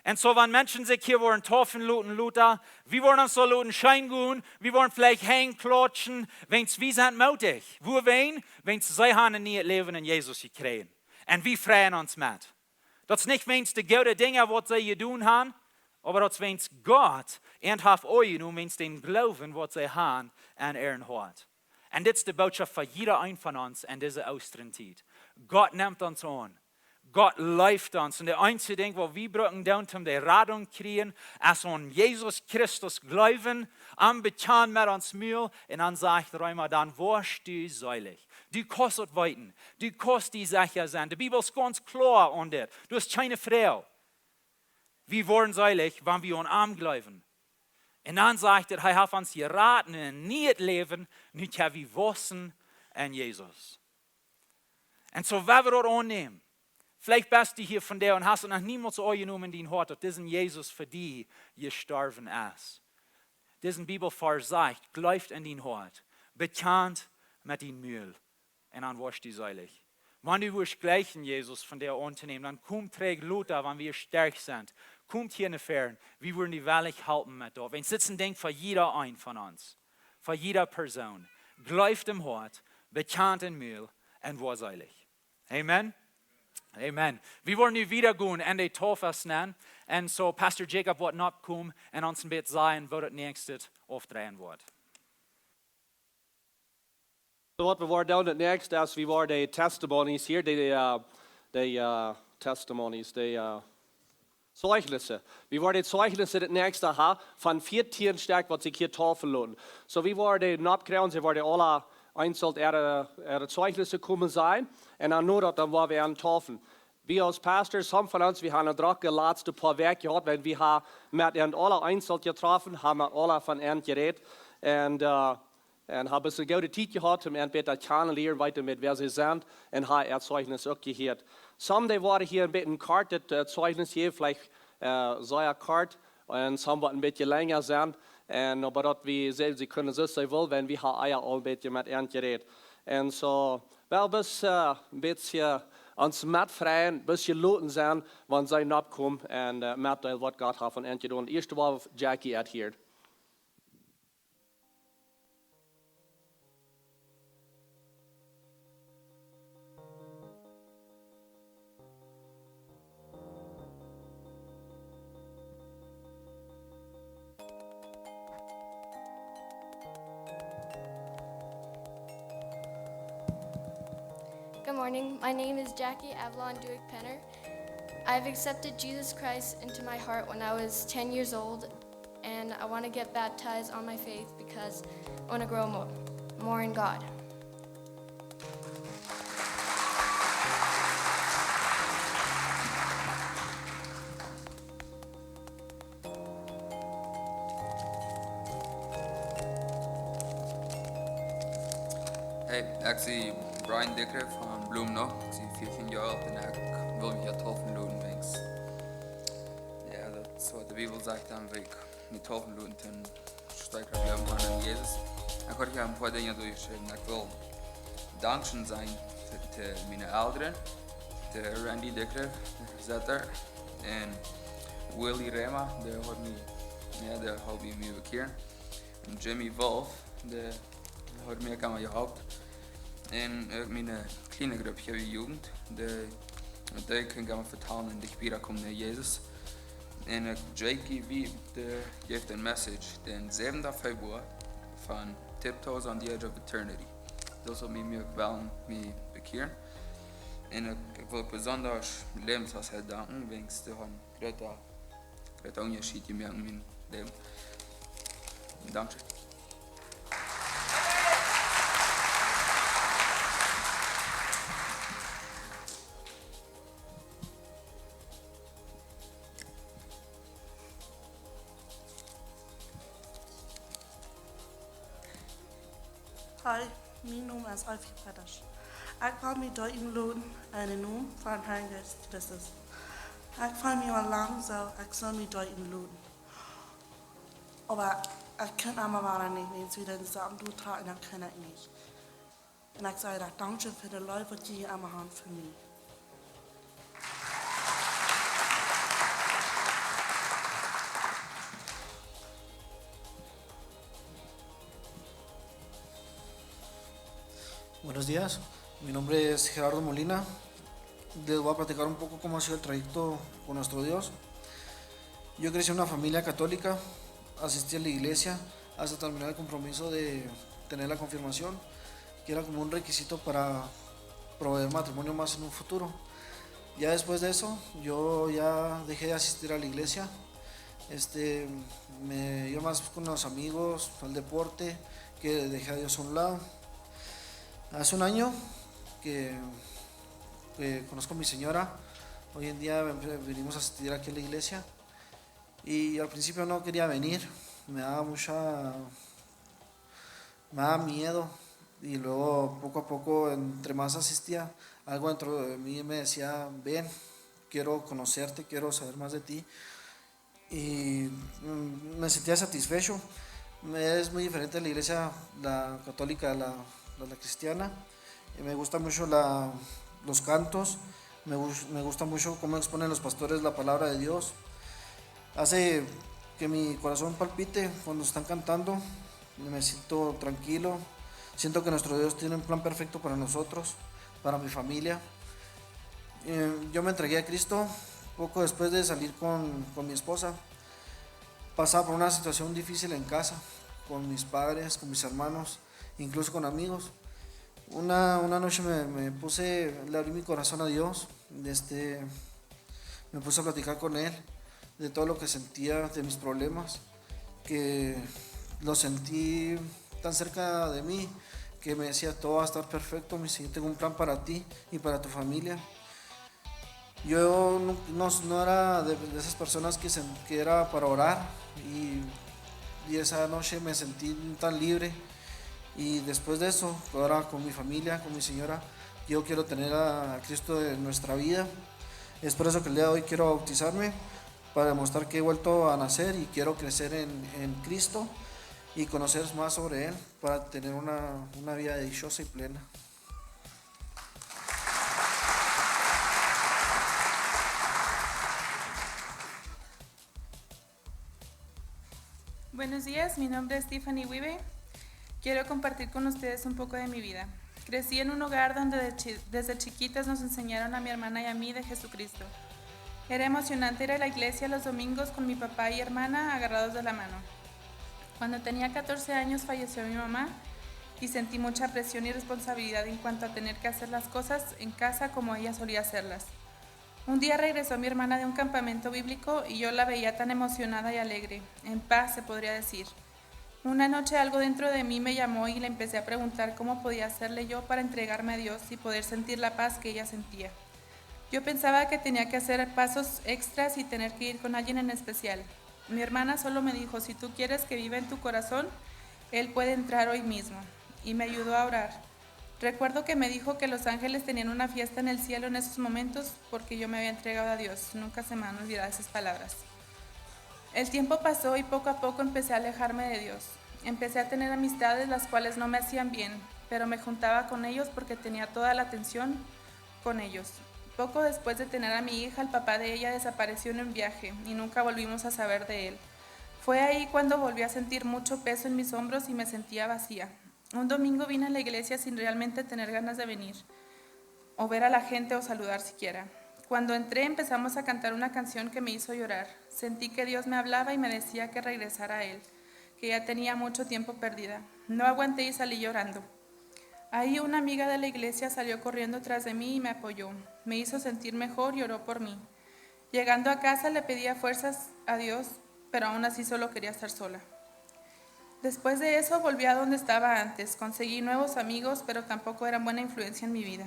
Un soo, wan Menschen sikj hia woaren deepen loten, lota, wie woaren ons soo loten scheen gonen, wie woaren veleicht Henj klautschen, wiels wie sent moodich. Wuarom? Wiels see haben een nu daut Läwen en Jesus jekjräajen. Un wie freien ons met. Daut es nich wiels de goode Dinja, waut see jedonen haben, oba daut es wiels Gott an haft aunjenomen, wiels dän Gloowen, waut see haben en äa Hoat. Un dit es de Bootschoft fa jieda een von ons en dise Oostren Tiet. Gott nemt ons aun. Gott leeft ons. Un daut eensje Dinkj, waut wie brucken doonen, om de Radunk kjrieen, es aun Jesus Christus jleewen, am bekjanen met ons Mul, un dan sajcht Reema, dan woascht du seelich. Du kaust daut weeten. Du kaust die secha sennen. De Bibel es gaunz kloa aun dit. Du hast kjeene Froag. Wie woaren seelich, wan wie aun am jleewen. Un dan sajcht et, hee haft ons jerat en een nieet Läwen, nu kjenn wie wausen en Jesus. Un soo, wan wie daut aunnämen, veleicht best du hia vondoag un hast et noch niemols aunjenomen en dien Hoat, daut dise Jesus fa die jestorwen es. Dise Bibelvarsch sajcht, jleew en dien Hoat, bekjan met dien Mul, un dan woascht du seelich. Wan du wurscht jleichen Jesus vondoag auntonämen, dan komm trigj lota, wan wie stoakj sent. Komm hia no väaren, wie wellen die wellich halpen met daut. Wan sitt een Dinkj fa jieda een von ons, fa jieda Persoon. Jleew em Hoat, bekjan em Mul un woa seelich. Amen. Amen. Wie woaren nu wieda gonen en de Tauffesten. Un soo, Pastor Jacob woat nopp komen un ons een bät sajen, woo daut näakjste aufdreien woat. Soo waut wie woaren doonen daut näakjste es, wie woaren de testimonies hia, de, de, eh, de, eh, testimonies, de, eh, Zeichnisse. Wie woaren de Zeichnisse daut näakjste haben von vieetieen Stekj, waut sikj hia taufen loten. Soo, wie woaren dee nopp kjrieen, see woaren aula eenzeln äare, äare Zeichnisse komen sajen. Un dan no daut, dan woaren wie an taufen. Wie aus Pastors, some von ons, wie haben eene drocke latste poa Wäakj jehaut, wan wie haben met an aula eenzeln jetroffen, haben met aula von an jerät. Un, eh, un haben eene goode Tiet jehaut, om an bäta kjanen lieren, weeten met wäa see sent, un haben äa Zeichnisse uk jehieet. Some, dee woaren hia een bät kort, daut, eh, Zeichnisse hia, veleicht, eh, sea kort, un some woaren een bät lenja sennen, un oba daut wie sajen, see kjennen soo aus see wellen, wan wie haben ea aul een bät met an jerät. Un soo, well, bloos, eh, een bät ons metfreien, bloos jeloten sennen, wan see nopp komen un, eh, metdeelen waut Gott haft von an jedonen. Ieescht woa wie Jackie aunhieren. Good morning. My name is Jackie Avalon Dewick Penner. I've accepted Jesus Christ into my heart when I was ten years old, and I want to get baptized on my faith because I want to grow more, more in God. Hey, ekj sie Brian Dikre von Blumenau. Ekj sie vieetieen Joa oolt un ekj well mie taufen loten, denkst. Jo, daut es waut de Bibel sajcht, dan well ekj mie taufen loten, dan stoakj jleewen kaun en Jesus. Ekj haud hia een poa Dinja derchjeschräwen. Ekj well dankscheen sajen to, to miene Elren, to Randy Dikre, Zetter, un Willy Rema, dee haud mie, jo, dee haud mie, mie bekjieren. Un Jimmy Wolf, dee haud mie emma jeholpen. Un uk miene kjliene Grupp hia, de Jugend, dee, dee kunn ekj emma vetalen un dicht wieda komen no Jesus. Un uk Jakey Wiebe, dee jeef de Message dän säwenden Februar von Tiptoes on the Edge of Eternity. Daut haud mie, mie uk well mie bekjieren. Un uk, ekj well besonda Läwenshaus danken, wäajens dee hauden groote, groote Unjascheet jemoakt en mien Läwen. Dankscheen. Hoi, mien Nomen es Alfie Pettasch. Ekj well mie deepen loten en dän Nomen von Harn Jesus Christus. Ekj feel mie aul lang soo, ekj sull mie deepen loten. Oba ekj kunn emma wada nich, wiels wie dee Sachen doa trocken, dan kunn ekj nich. Un ekj saj dankscheen fa de Leew, waut jie emma han fa mie. Buenos días, mi nombre es Gerardo Molina. Les voy a platicar un poco cómo ha sido el trayecto con nuestro Dios. Yo crecí en una familia católica, asistí a la iglesia hasta terminar el compromiso de tener la confirmación, que era como un requisito para proveer matrimonio más en un futuro. Ya después de eso, yo ya dejé de asistir a la iglesia. Este, me iba más con los amigos, al deporte, que dejé a Dios a un lado. Hace un año que, que conozco a mi señora. Hoy en día venimos a asistir aquí a la iglesia. Y al principio no quería venir, me daba mucha, me daba miedo. Y luego poco a poco, entre más asistía, algo dentro de mí me decía: "Ven, quiero conocerte, quiero saber más de ti". Y mm, me sentía satisfecho. Es muy diferente la iglesia, la católica, a la, a la cristiana. Y me gusta mucho la, los cantos, me, gus- me gusta mucho cómo exponen los pastores la palabra de Dios. Hace que mi corazón palpite cuando están cantando, me siento tranquilo, siento que nuestro Dios tiene un plan perfecto para nosotros, para mi familia. Eh, yo me entregué a Cristo poco después de salir con, con mi esposa. Pasaba por una situación difícil en casa, con mis padres, con mis hermanos, incluso con amigos. Una, una noche me, me puse, le abrí mi corazón a Dios, este, me puse a platicar con Él de todo lo que sentía, de mis problemas, que lo sentí tan cerca de mí, que me decía: "Todo va a estar perfecto, mi Señor, tengo un plan para ti y para tu familia". Yo no, no- no era de, de esas personas que, se- que era para orar y, y esa noche me sentí tan libre. Y después de eso, ahora con mi familia, con mi señora, yo quiero tener a Cristo en nuestra vida. Es por eso que el día de hoy quiero bautizarme, para demostrar que he vuelto a nacer y quiero crecer en, en Cristo y conocer más sobre Él para tener una, una vida dichosa y plena. Buenos días, mi nombre es Tiffany Wiebe. Quiero compartir con ustedes un poco de mi vida. Crecí en un hogar donde de chi- desde chiquitas nos enseñaron a mi hermana y a mí de Jesucristo. Era emocionante ir a la iglesia los domingos con mi papá y hermana agarrados de la mano. Cuando tenía catorce años falleció mi mamá y sentí mucha presión y responsabilidad en cuanto a tener que hacer las cosas en casa como ella solía hacerlas. Un día regresó mi hermana de un campamento bíblico y yo la veía tan emocionada y alegre, en paz se podría decir. Una noche algo dentro de mí me llamó y le empecé a preguntar cómo podía hacerle yo para entregarme a Dios y poder sentir la paz que ella sentía. Yo pensaba que tenía que hacer pasos extras y tener que ir con alguien en especial. Mi hermana solo me dijo: "Si tú quieres que viva en tu corazón, Él puede entrar hoy mismo". Y me ayudó a orar. Recuerdo que me dijo que los ángeles tenían una fiesta en el cielo en esos momentos porque yo me había entregado a Dios. Nunca se me han olvidado esas palabras. El tiempo pasó y poco a poco empecé a alejarme de Dios. Empecé a tener amistades las cuales no me hacían bien, pero me juntaba con ellos porque tenía toda la atención con ellos. Poco después de tener a mi hija, el papá de ella desapareció en un viaje y nunca volvimos a saber de él. Fue ahí cuando volví a sentir mucho peso en mis hombros y me sentía vacía. Un domingo vine a la iglesia sin realmente tener ganas de venir, o ver a la gente o saludar siquiera. Cuando entré empezamos a cantar una canción que me hizo llorar. Sentí que Dios me hablaba y me decía que regresara a Él, que ya tenía mucho tiempo perdida. No aguanté y salí llorando. Ahí una amiga de la iglesia salió corriendo tras de mí y me apoyó. Me hizo sentir mejor y oró por mí. Llegando a casa le pedí a fuerzas a Dios, pero aún así solo quería estar sola. Después de eso volví a donde estaba antes. Conseguí nuevos amigos, pero tampoco eran buena influencia en mi vida.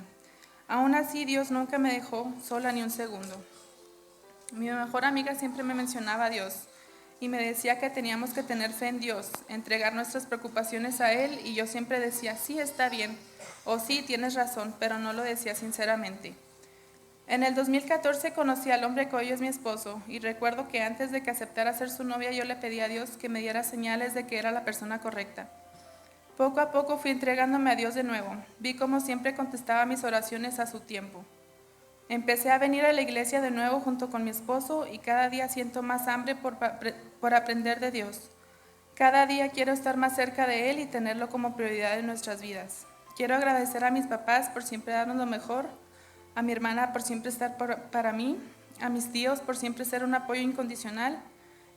Aún así, Dios nunca me dejó sola ni un segundo. Mi mejor amiga siempre me mencionaba a Dios y me decía que teníamos que tener fe en Dios, entregar nuestras preocupaciones a Él, y yo siempre decía: "Sí, está bien", o "Sí, tienes razón", pero no lo decía sinceramente. En el dos mil catorce conocí al hombre que hoy es mi esposo, y recuerdo que antes de que aceptara ser su novia yo le pedí a Dios que me diera señales de que era la persona correcta. Poco a poco fui entregándome a Dios de nuevo. Vi cómo siempre contestaba mis oraciones a su tiempo. Empecé a venir a la iglesia de nuevo junto con mi esposo y cada día siento más hambre por, pa- pre- por aprender de Dios. Cada día quiero estar más cerca de Él y tenerlo como prioridad en nuestras vidas. Quiero agradecer a mis papás por siempre darnos lo mejor, a mi hermana por siempre estar por- para mí, a mis tíos por siempre ser un apoyo incondicional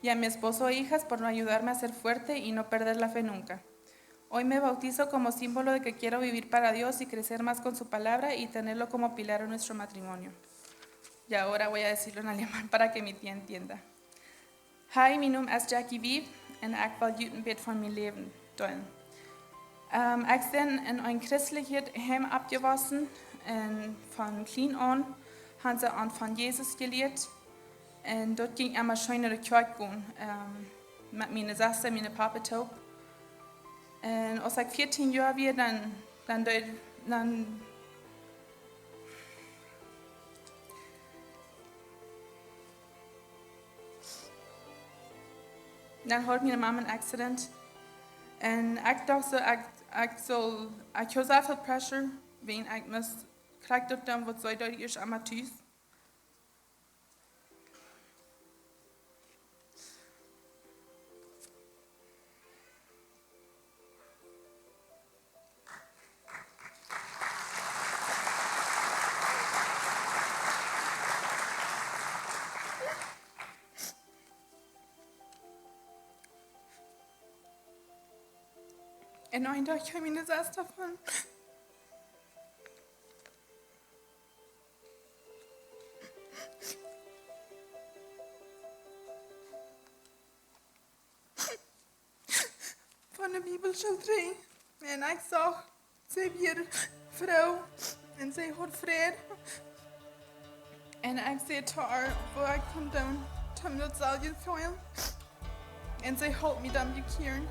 y a mi esposo e hijas por no ayudarme a ser fuerte y no perder la fe nunca. Hoy me bautizo como símbolo de que quiero vivir para Dios y crecer más con su palabra y tenerlo como pilar en nuestro matrimonio. Ya, ahora voy a decirlo en alemán para que me entienda. Hi, mien Nomen es Jackie Wiebe un ekj well junt een bät von mien Läwen doonen. Ähm, ekj sie en een christlichet Heim oppjewossen un von kjlien aun haben see ons von Jesus jelieet. Un daut jinkj emma scheen no de Kjoakj gonen, ähm, met miene Sesta un mienen Papa toop. Un aus ekj vieetieen Joa wia, dan, dan deed, dan dan haud miene Mama een Accident. Un ekj docht soo, ekj, ekj sull, ekj haud soo väl pressure, wiels ekj must krakjt daut doonen waut see deed, ieescht emma tus. Un een Dach kjeem miene Sesta von von de Bibelschool trigj. Un ekj sach, see wia froo un see haud Fräd. Un ekj säd to äa, waut ekj kunn doonen, om daut selwje to feelen. Un see holp mie dan bekjieren.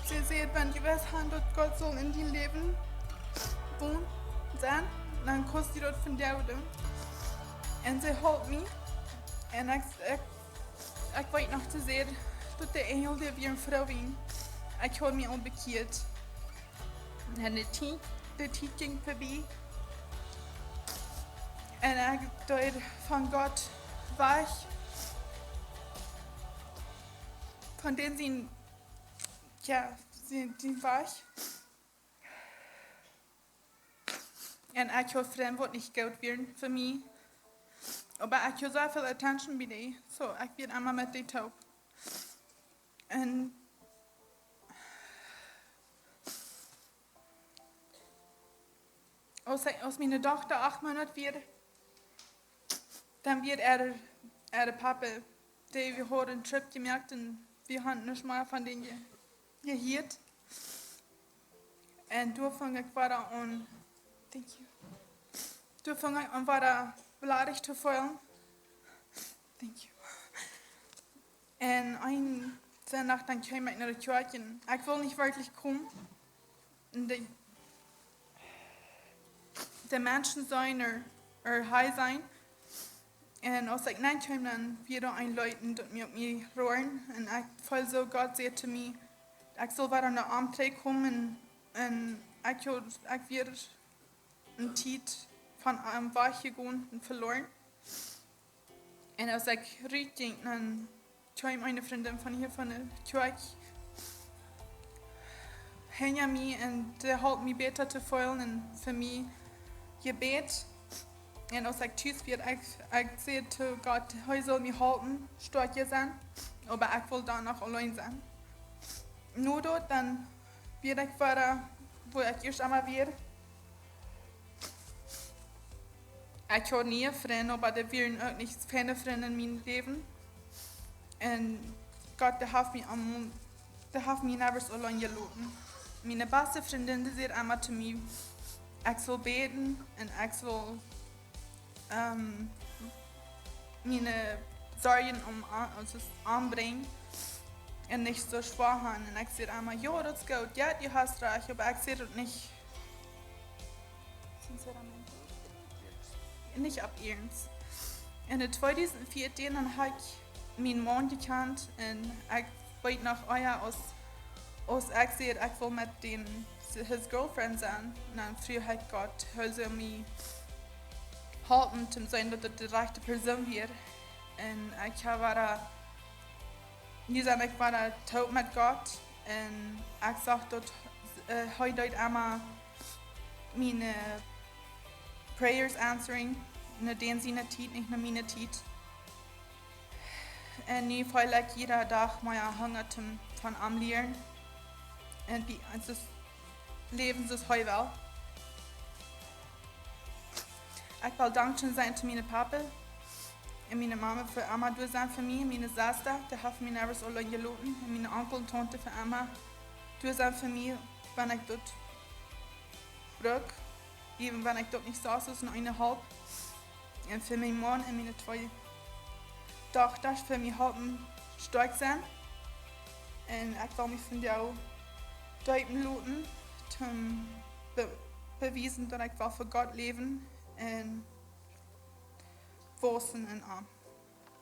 See säd, wan du west han daut Gott saul en dien Läwen wonen sennen, dan kaust du daut vondoag doonen. Un see holp mie. Un ekj, ekj, ekj weet noch, see säd, daut de Enjel, dee wia froo, wiels ekj haud mie aul bekjieet. Un de Tiet, de Tiet jinkj verbie. Un ekj deed von Gott wajch. Von dän sien, jo, sien, sien Wajch. Un ekj haud Frind, waut nich goot wieren fa mie. Oba ekj haud soo väl attention bie dee. Soo, ekj wia emma met dee toop. Un aus ekj, aus miene Dochta acht Moonat wia, dan wia äa, äa Papa, dee, wie hauden een Trip jemoakt un wie hauden nuscht mea von dän je-, jehieet. Un doa funk ekj wada aun, thank you. Doa funk ekj aun wada beleidicht to feelen. Thank you. Un een Sindach dan kjeem ekj no de Kjoakj un ekj wull nich werkjlich komen. Un de, de Menschen seenen, ooda, ooda hia seenen. Un aus ekj nenn kjeem, dan wia doa een Leet un daut mie opp mie roaren. Un ekj feeld soo, Gott säd to mie, ekj sull wada no am trigj komen. Un, un ekj haud, ekj wia eene Tiet von am wajchjegonen un veloaren. Un aus ekj rut jinkj, dan kjeem eene Frindin von hia von de Kjoakj hinja mie un dee holp mie bäta to feelen un fa mie jebät. Un aus ekj tus wia, ekj, ekj säd to Gott, hee sull mie halpen, stoakj sennen, oba ekj wull dan noch auleen sennen. No daut, dan wia ekj wada, wua ekj ieescht emol wia. Ekj haud niee Frind, oba dee wieren uk nich feine Frind en mien Läwen. Un Gott, dee haft mie aum, dee haft mie never auleen jeloten. Miene baste Frindin, dee säd emma to mie, ekj sull bäden un ekj sull, ähm, miene Sorjen aum, aum, aum brinjen un nich soo schwoa han. Un ekj säd emma, jo, daut es goot, jo, du hast rajcht, oba ekj säd daut nich. Sinceramente. Nich opp Iernst. En de tweedusent vieetieen, dan haud ekj mienen Maun jekjant un ekj weet noch, oh jo, aus, aus ekj säd, ekj well met dän, his girlfriend sennen, un dan fruach ekj Gott, hee sull mie halpen, toom seenen, daut daut de rajchte Persoon wia. Un ekj hab wada, nu sie ekj wada toop met Gott. Un ekj sach daut, äh, hee deed emma miene, äh, prayers answering, no dän siene Tiet, nich no miene Tiet. Un nu feel ekj jieda Dach mea Hunga toom von am lieren. Un wie, daut Läwen soo aus hee well. Ekj well dankscheen sajen to mienen Papa un miene Mama fa emma doa sennen fa mie, miene Sesta, dee haft mie niemols auleen jeloten, un miene Onkel un Taunte fa emma doa sennen fa mie, wan ekj daut bruk, iewen wan ekj daut nich soo es, es noch eene Help. Un fa mienen Maun un miene twee Dochtasch fa mie halpen stoakj sennen. Un ekj well mie vondoag deepen loten, om be bewiesen daut ekj well fa Gott läwen un wausen en am.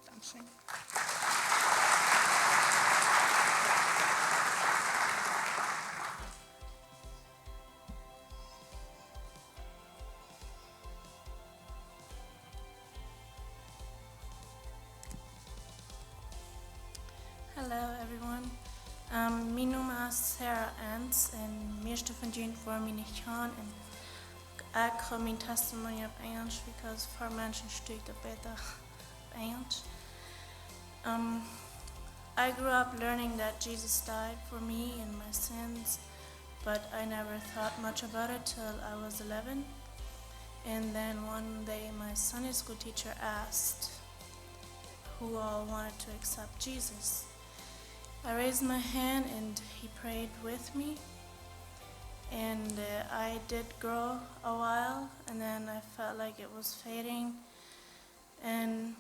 Dankscheen. Hello everyone. Um, mien Nomen es Sarah Ernst un mieeschte von junt woaren mie nich kjanen. Un ekj hab mien testimony opp Enjelsch because fa Menschen studieren daut bäta opp Enjelsch. Um, I grew up learning that Jesus died for me and my sins, but I never thought much about it till I was eleven. And then one day my Sunday school teacher asked who all wanted to accept Jesus. I raised my hand and he prayed with me. And uh, I did grow a while, and then I felt like it was fading. And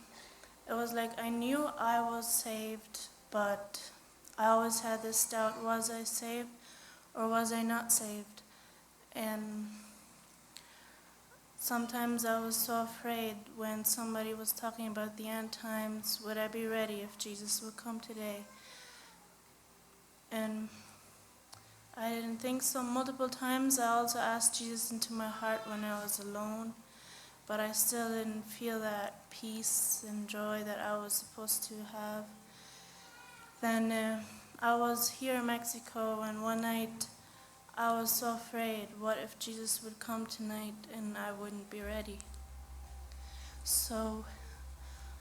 it was like I knew I was saved, but I always had this doubt, was I saved or was I not saved? And sometimes I was so afraid when somebody was talking about the end times, would I be ready if Jesus would come today? And I didn't think so. Multiple times I also asked Jesus into my heart when I was alone, but I still didn't feel that peace and joy that I was supposed to have. Then uh, I was here in Mexico, and one night I was so afraid. What if Jesus would come tonight and I wouldn't be ready? So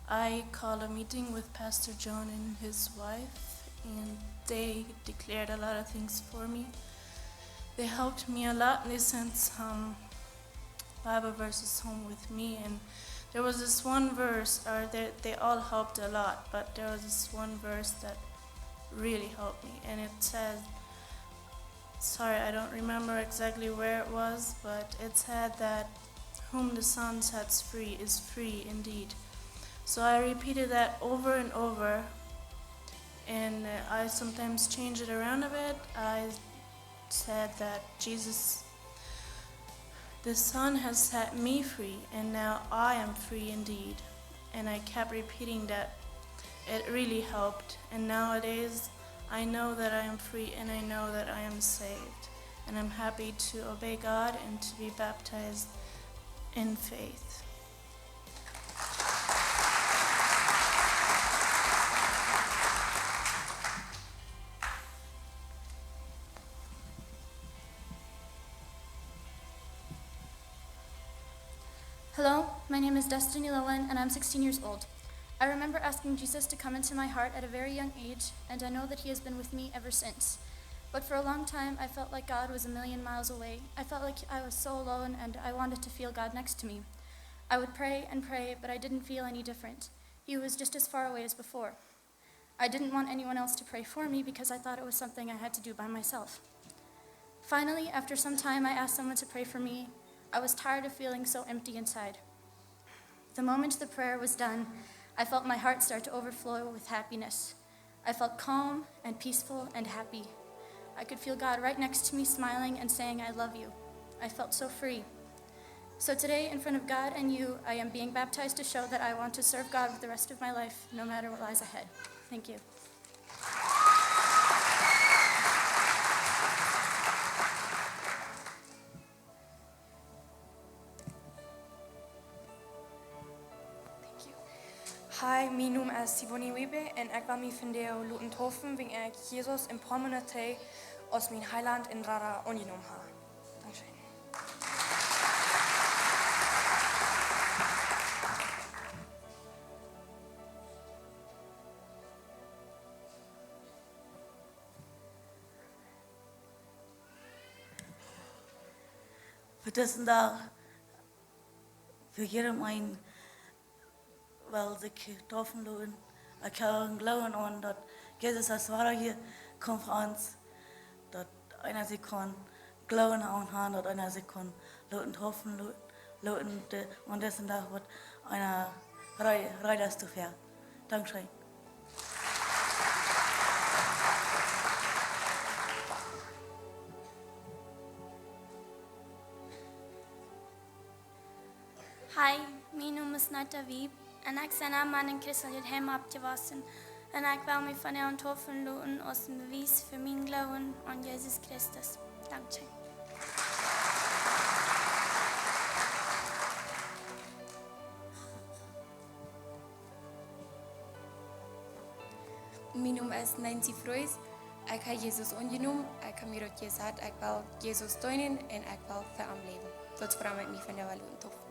I called a meeting with Pastor John and his wife, and they declared a lot of things for me. They helped me a lot, and they sent some Bible verses home with me. And there was this one verse, or they, they all helped a lot, but there was this one verse that really helped me. And it said, sorry, I don't remember exactly where it was, but it said that whom the Son sets free is free indeed. So I repeated that over and over, and uh, I sometimes change it around a bit. I said that Jesus, the Son has set me free, and now I am free indeed. And I kept repeating that. It really helped. And nowadays, I know that I am free and I know that I am saved. And I'm happy to obey God and to be baptized in faith. Hello, my name is Destiny Lowen, and I'm sixteen years old. I remember asking Jesus to come into my heart at a very young age, and I know that he has been with me ever since. But for a long time, I felt like God was a million miles away. I felt like I was so alone, and I wanted to feel God next to me. I would pray and pray, but I didn't feel any different. He was just as far away as before. I didn't want anyone else to pray for me because I thought it was something I had to do by myself. Finally, after some time, I asked someone to pray for me. I was tired of feeling so empty inside. The moment the prayer was done, I felt my heart start to overflow with happiness. I felt calm and peaceful and happy. I could feel God right next to me smiling and saying, "I love you." I felt so free. So today, in front of God and you, I am being baptized to show that I want to serve God with the rest of my life, no matter what lies ahead. Thank you. Thank you. Hi, mien Nomen es Siboni Wiebe un ekj well mie vondoag loten deepen, wiels ekj Jesus een poa Moonat trigj aus mien Heilaunt un Rada aunjenomen hab. Dankscheen. Fa disen Dach Fa jieda eenen, waut sikj deepen loten. Ekj hab een Gloowen aun daut Jesus es woa hia, kjemt fa ons. Daut eena sikj kaun Gloowen aun haben, daut eena sikj kaun loten deepen lo-, loten, de, aun disen Dach woat eena rei-, reed es doafäa. Dankscheen. Hi, mien Nomen es Netta Wieb un ekj sie en een christeljet Heim oppjewossen un ekj well mie vondoag deepen loten aus een Bewies fa mienen Gloowen aun Jesus Christus. Dankscheen. Mien Nomen es Nancy Froes. Ekj hab Jesus aunjenomen. Ekj hab mie daut jesajcht, ekj well Jesus deenen un ekj well fa am läwen. Daut es wuarom ekj mie vondoag deepen loten.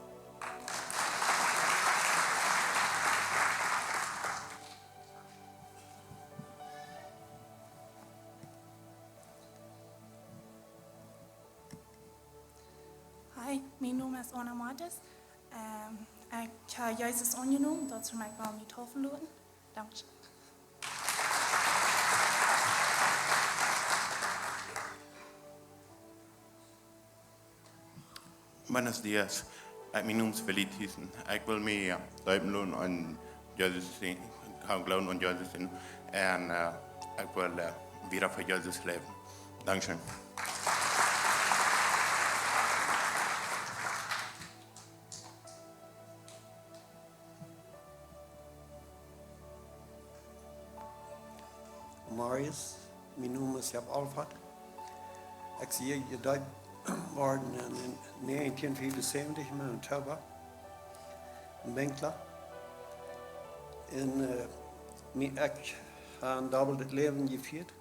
Hi, mien Nomen es Anna Martes. Ehm, ekj hab Jesus aunjenomen, daut es wuarom ekj well mie deepen loten. Dankscheen. Buenos dias. Eh, mien Nomen es Willy Thiessen. Ekj well mie, eh, deepen loten un Jesus, ekj hab Gloowen aun Jesus un, eh, ekj well, eh, wieda fa Jesus läwen. Dankscheen. Marius, mien Nomen es Jaap Alfat. Ekj sie jedeept worden en, en negentien vieaunsäwentich em Oktober en Winkler. Un, eh, mie, ekj hab een dobbelt Läwen jefieet.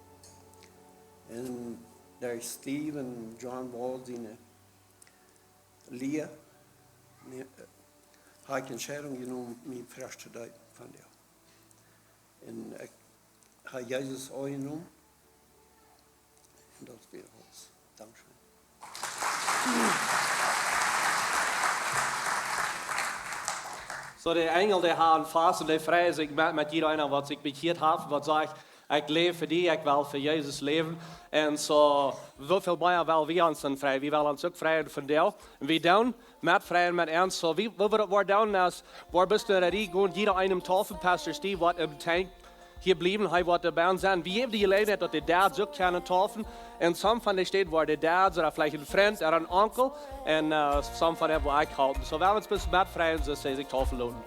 Un derch Steve un John Wall siene Lia, mie, eh, hab ekj Entscheidunk jenomen, mie fresch to deepen vondoag. Un ekj hab Jesus aunjenomen. Un daut wia aules. Dankscheen. Soo, de Enjel, dee haben Fast un dee freien sikj met, met jieda eena, waut sikj bekjieet haft, waut sajcht: "Ekj läw fa die, ekj well fa Jesus läwen." Un soo, woo väl mea well wie ons dan freien? Wie wellen ons uk freien vondoag. Un wie doonen met freien met ons. Soo, wie, woo wie daut woaren doonen es, woa best du ready, gonen jieda eenem deepen, Pastor Steve woat em Teint hia bliewen, hee woat doabie sennen. Wie jäwen de Jeläajenheit, daut de Dads uk kjennen deepen. Un some von de Städen, wua de Dads, ooda veleicht een Frint ooda een Onkel, un, eh, some von dee, wua ekj haud. Soo, well wie ons best met freien, soo aus see sikj deepen loten.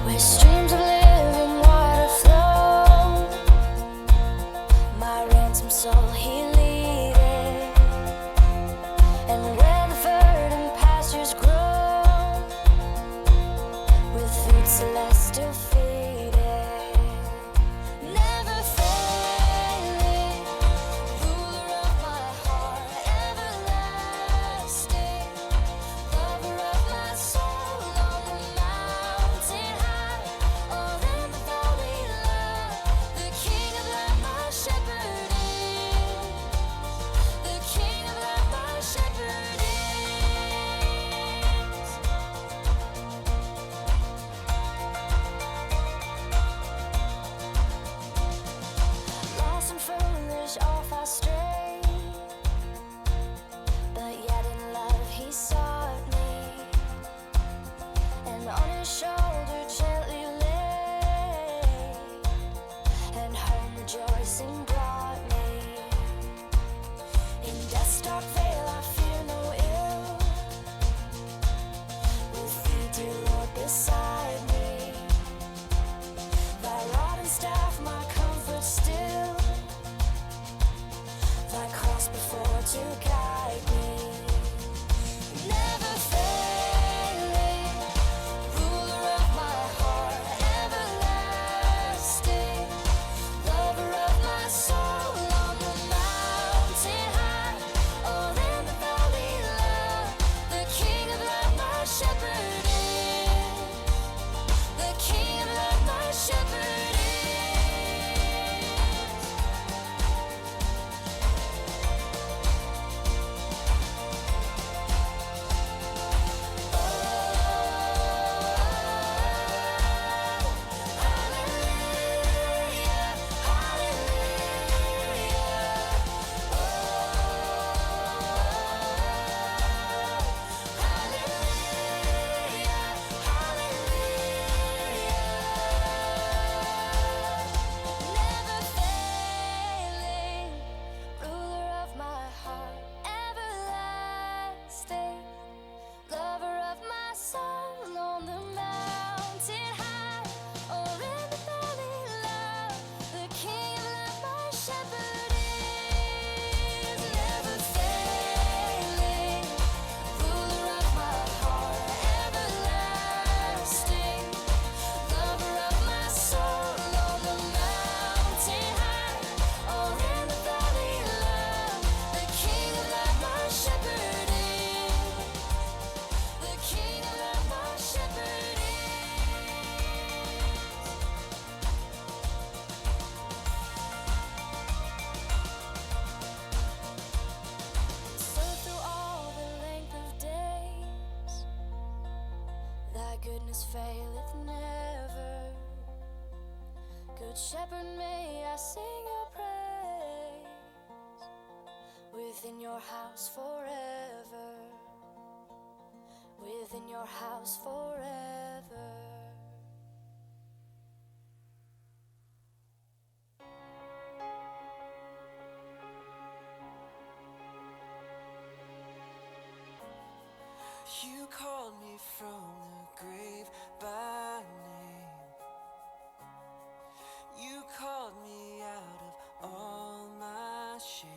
Where streams of living water flow, my ransom soul he leadeth. And where the verdant pastures grow, with food celestial feeding. Never failing, ruler of my heart, everlasting. Faileth never. Good Shepherd, may I sing your praise within your house forever. Within your house forever. You called me from the grave by name. You called me out of all my shame.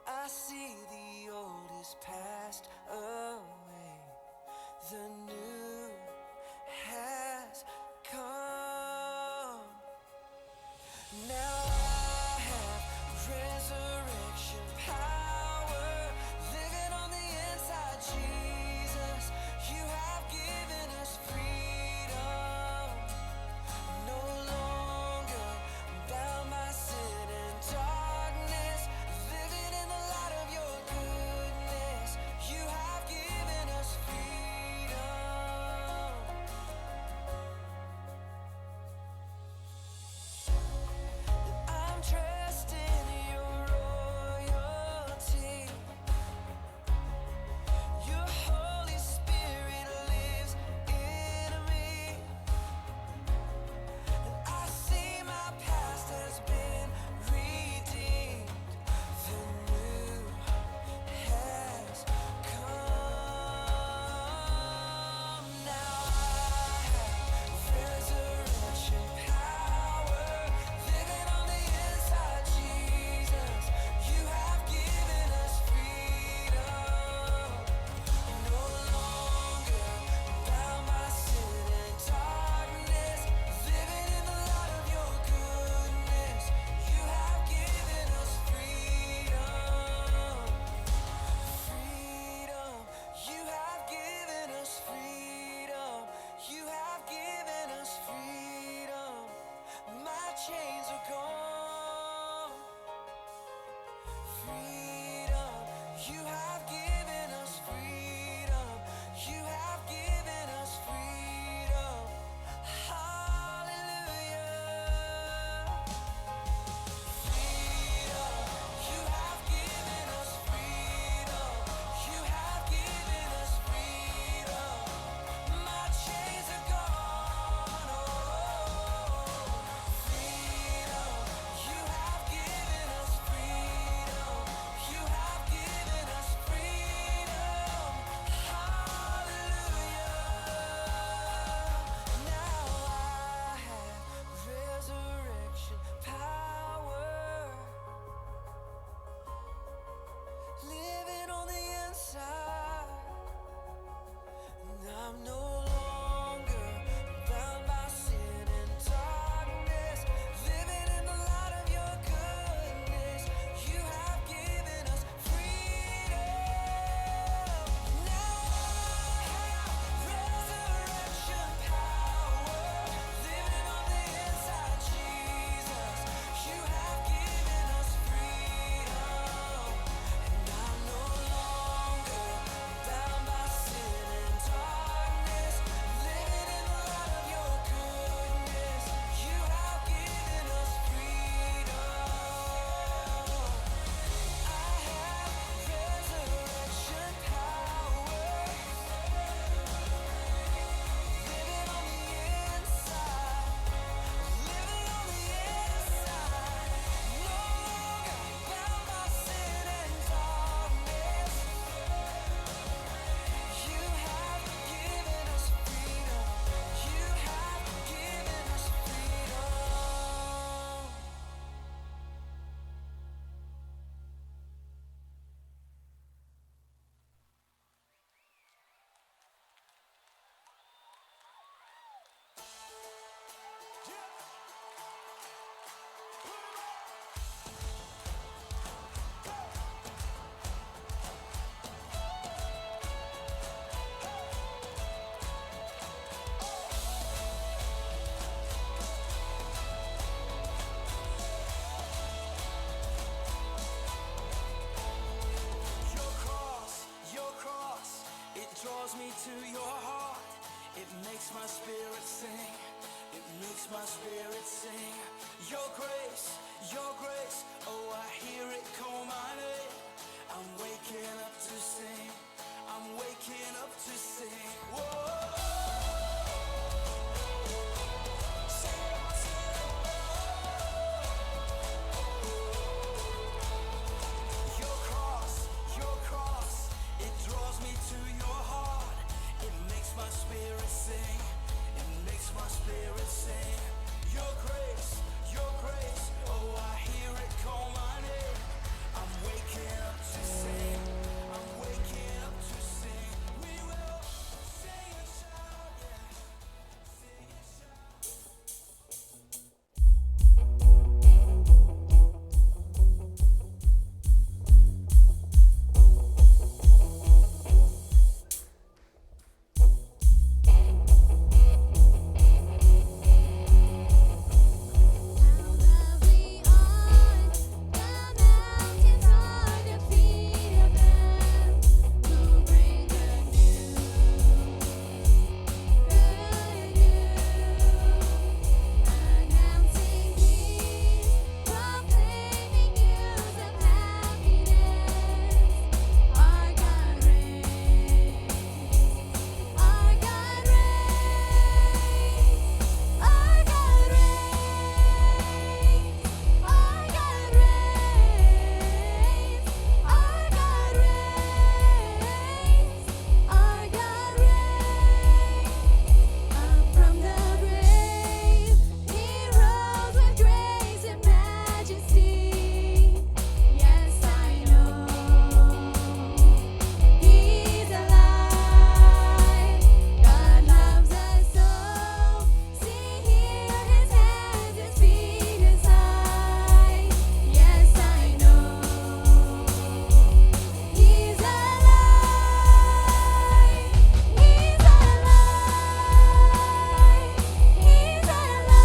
I see the old is passed away. The new has come. Now I have resurrection power living on the inside, Jesus. You have given us freedom. No longer bound by sin and darkness, living in the light of your goodness. You have given us freedom. Draws me to your heart. It makes my spirit sing. It makes my spirit sing. Your grace, your grace. Oh, I hear it call my name. I'm waking up to sing. I'm waking up to sing. Whoa. Sing, sing. Your cross, your cross, it draws me to your heart. It makes my spirit sing. It makes my spirit sing. Your grace, your grace, oh, I hear it call my name. I'm waking up to sing. I'm waking up to sing. We will sing and shout, yeah. Sing and shout. Our God reigns, our God reigns, up from the grave, he rose with grace and majesty. Yes, I know he's alive. God loves us so. See here his hands, his feet, his eyes. Yes, I know he's alive. He's alive. He's alive.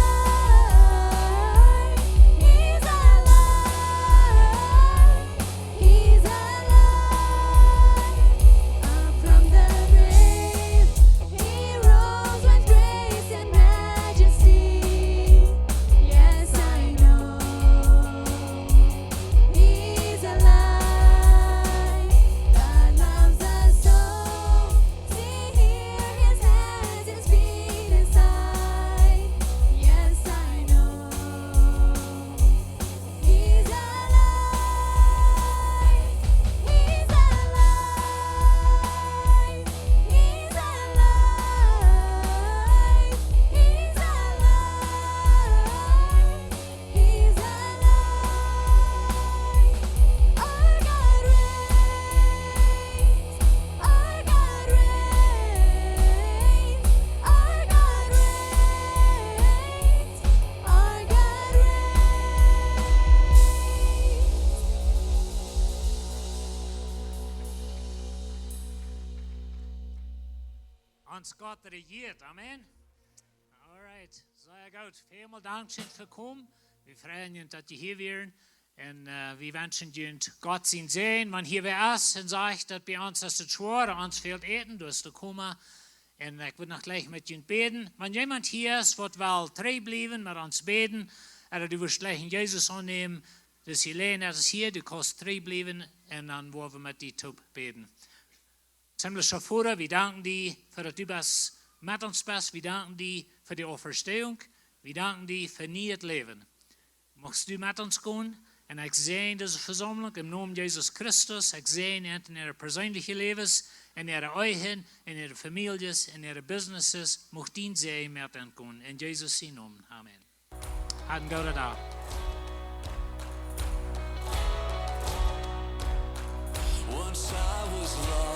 He's alive. He's alive, up from the grave. He rose with grace and majesty. Yes, I know he's alive. God loves us so. See here his hands, his feet, his side. Yes, I know he's alive. He's alive. He's alive. He's alive. He's alive, our God reigns, our God reigns, our God reigns, our God reigns. Ons Gott regiert. Amen. Alright, sea goot. Välmol Dankscheen fa komen. Wie freien ons, daut jie hia wieren. Un, äh, wie wenschen junt Gott sien Säajen. Wan hia wäa es un sajcht, daut bie ons es et schwoa, ons fält Äten, du hast de Koma. Un ekj wudd noch jlikj met junt bäden. Wan jemaunt hia es, waut well trigj bliewen, met ons bäden, ooda du wurscht jlikj Jesus aunnämen, daut es hia, daut es hia, du kaust trigj bliewen un dan woa wie met die toop bäden. Himlischa Voda, wie danken die fa daut du best, met ons best. Wie danken die fa de Auferstehung. Wie danken die fa nieet Läwen. Muchst du met ons gonen. Un ekj säajen dise Vesaumlunk em Nomen Jesus Christus. Ekj säajen an en äare perseenelje Läwes, en äare Ehen, en äare Famieljes, en äare Businesses. Mucht dien Säajen met an gonen. En Jesus sien Nomen. Amen. Habt een gooden Dach. Once I was lost.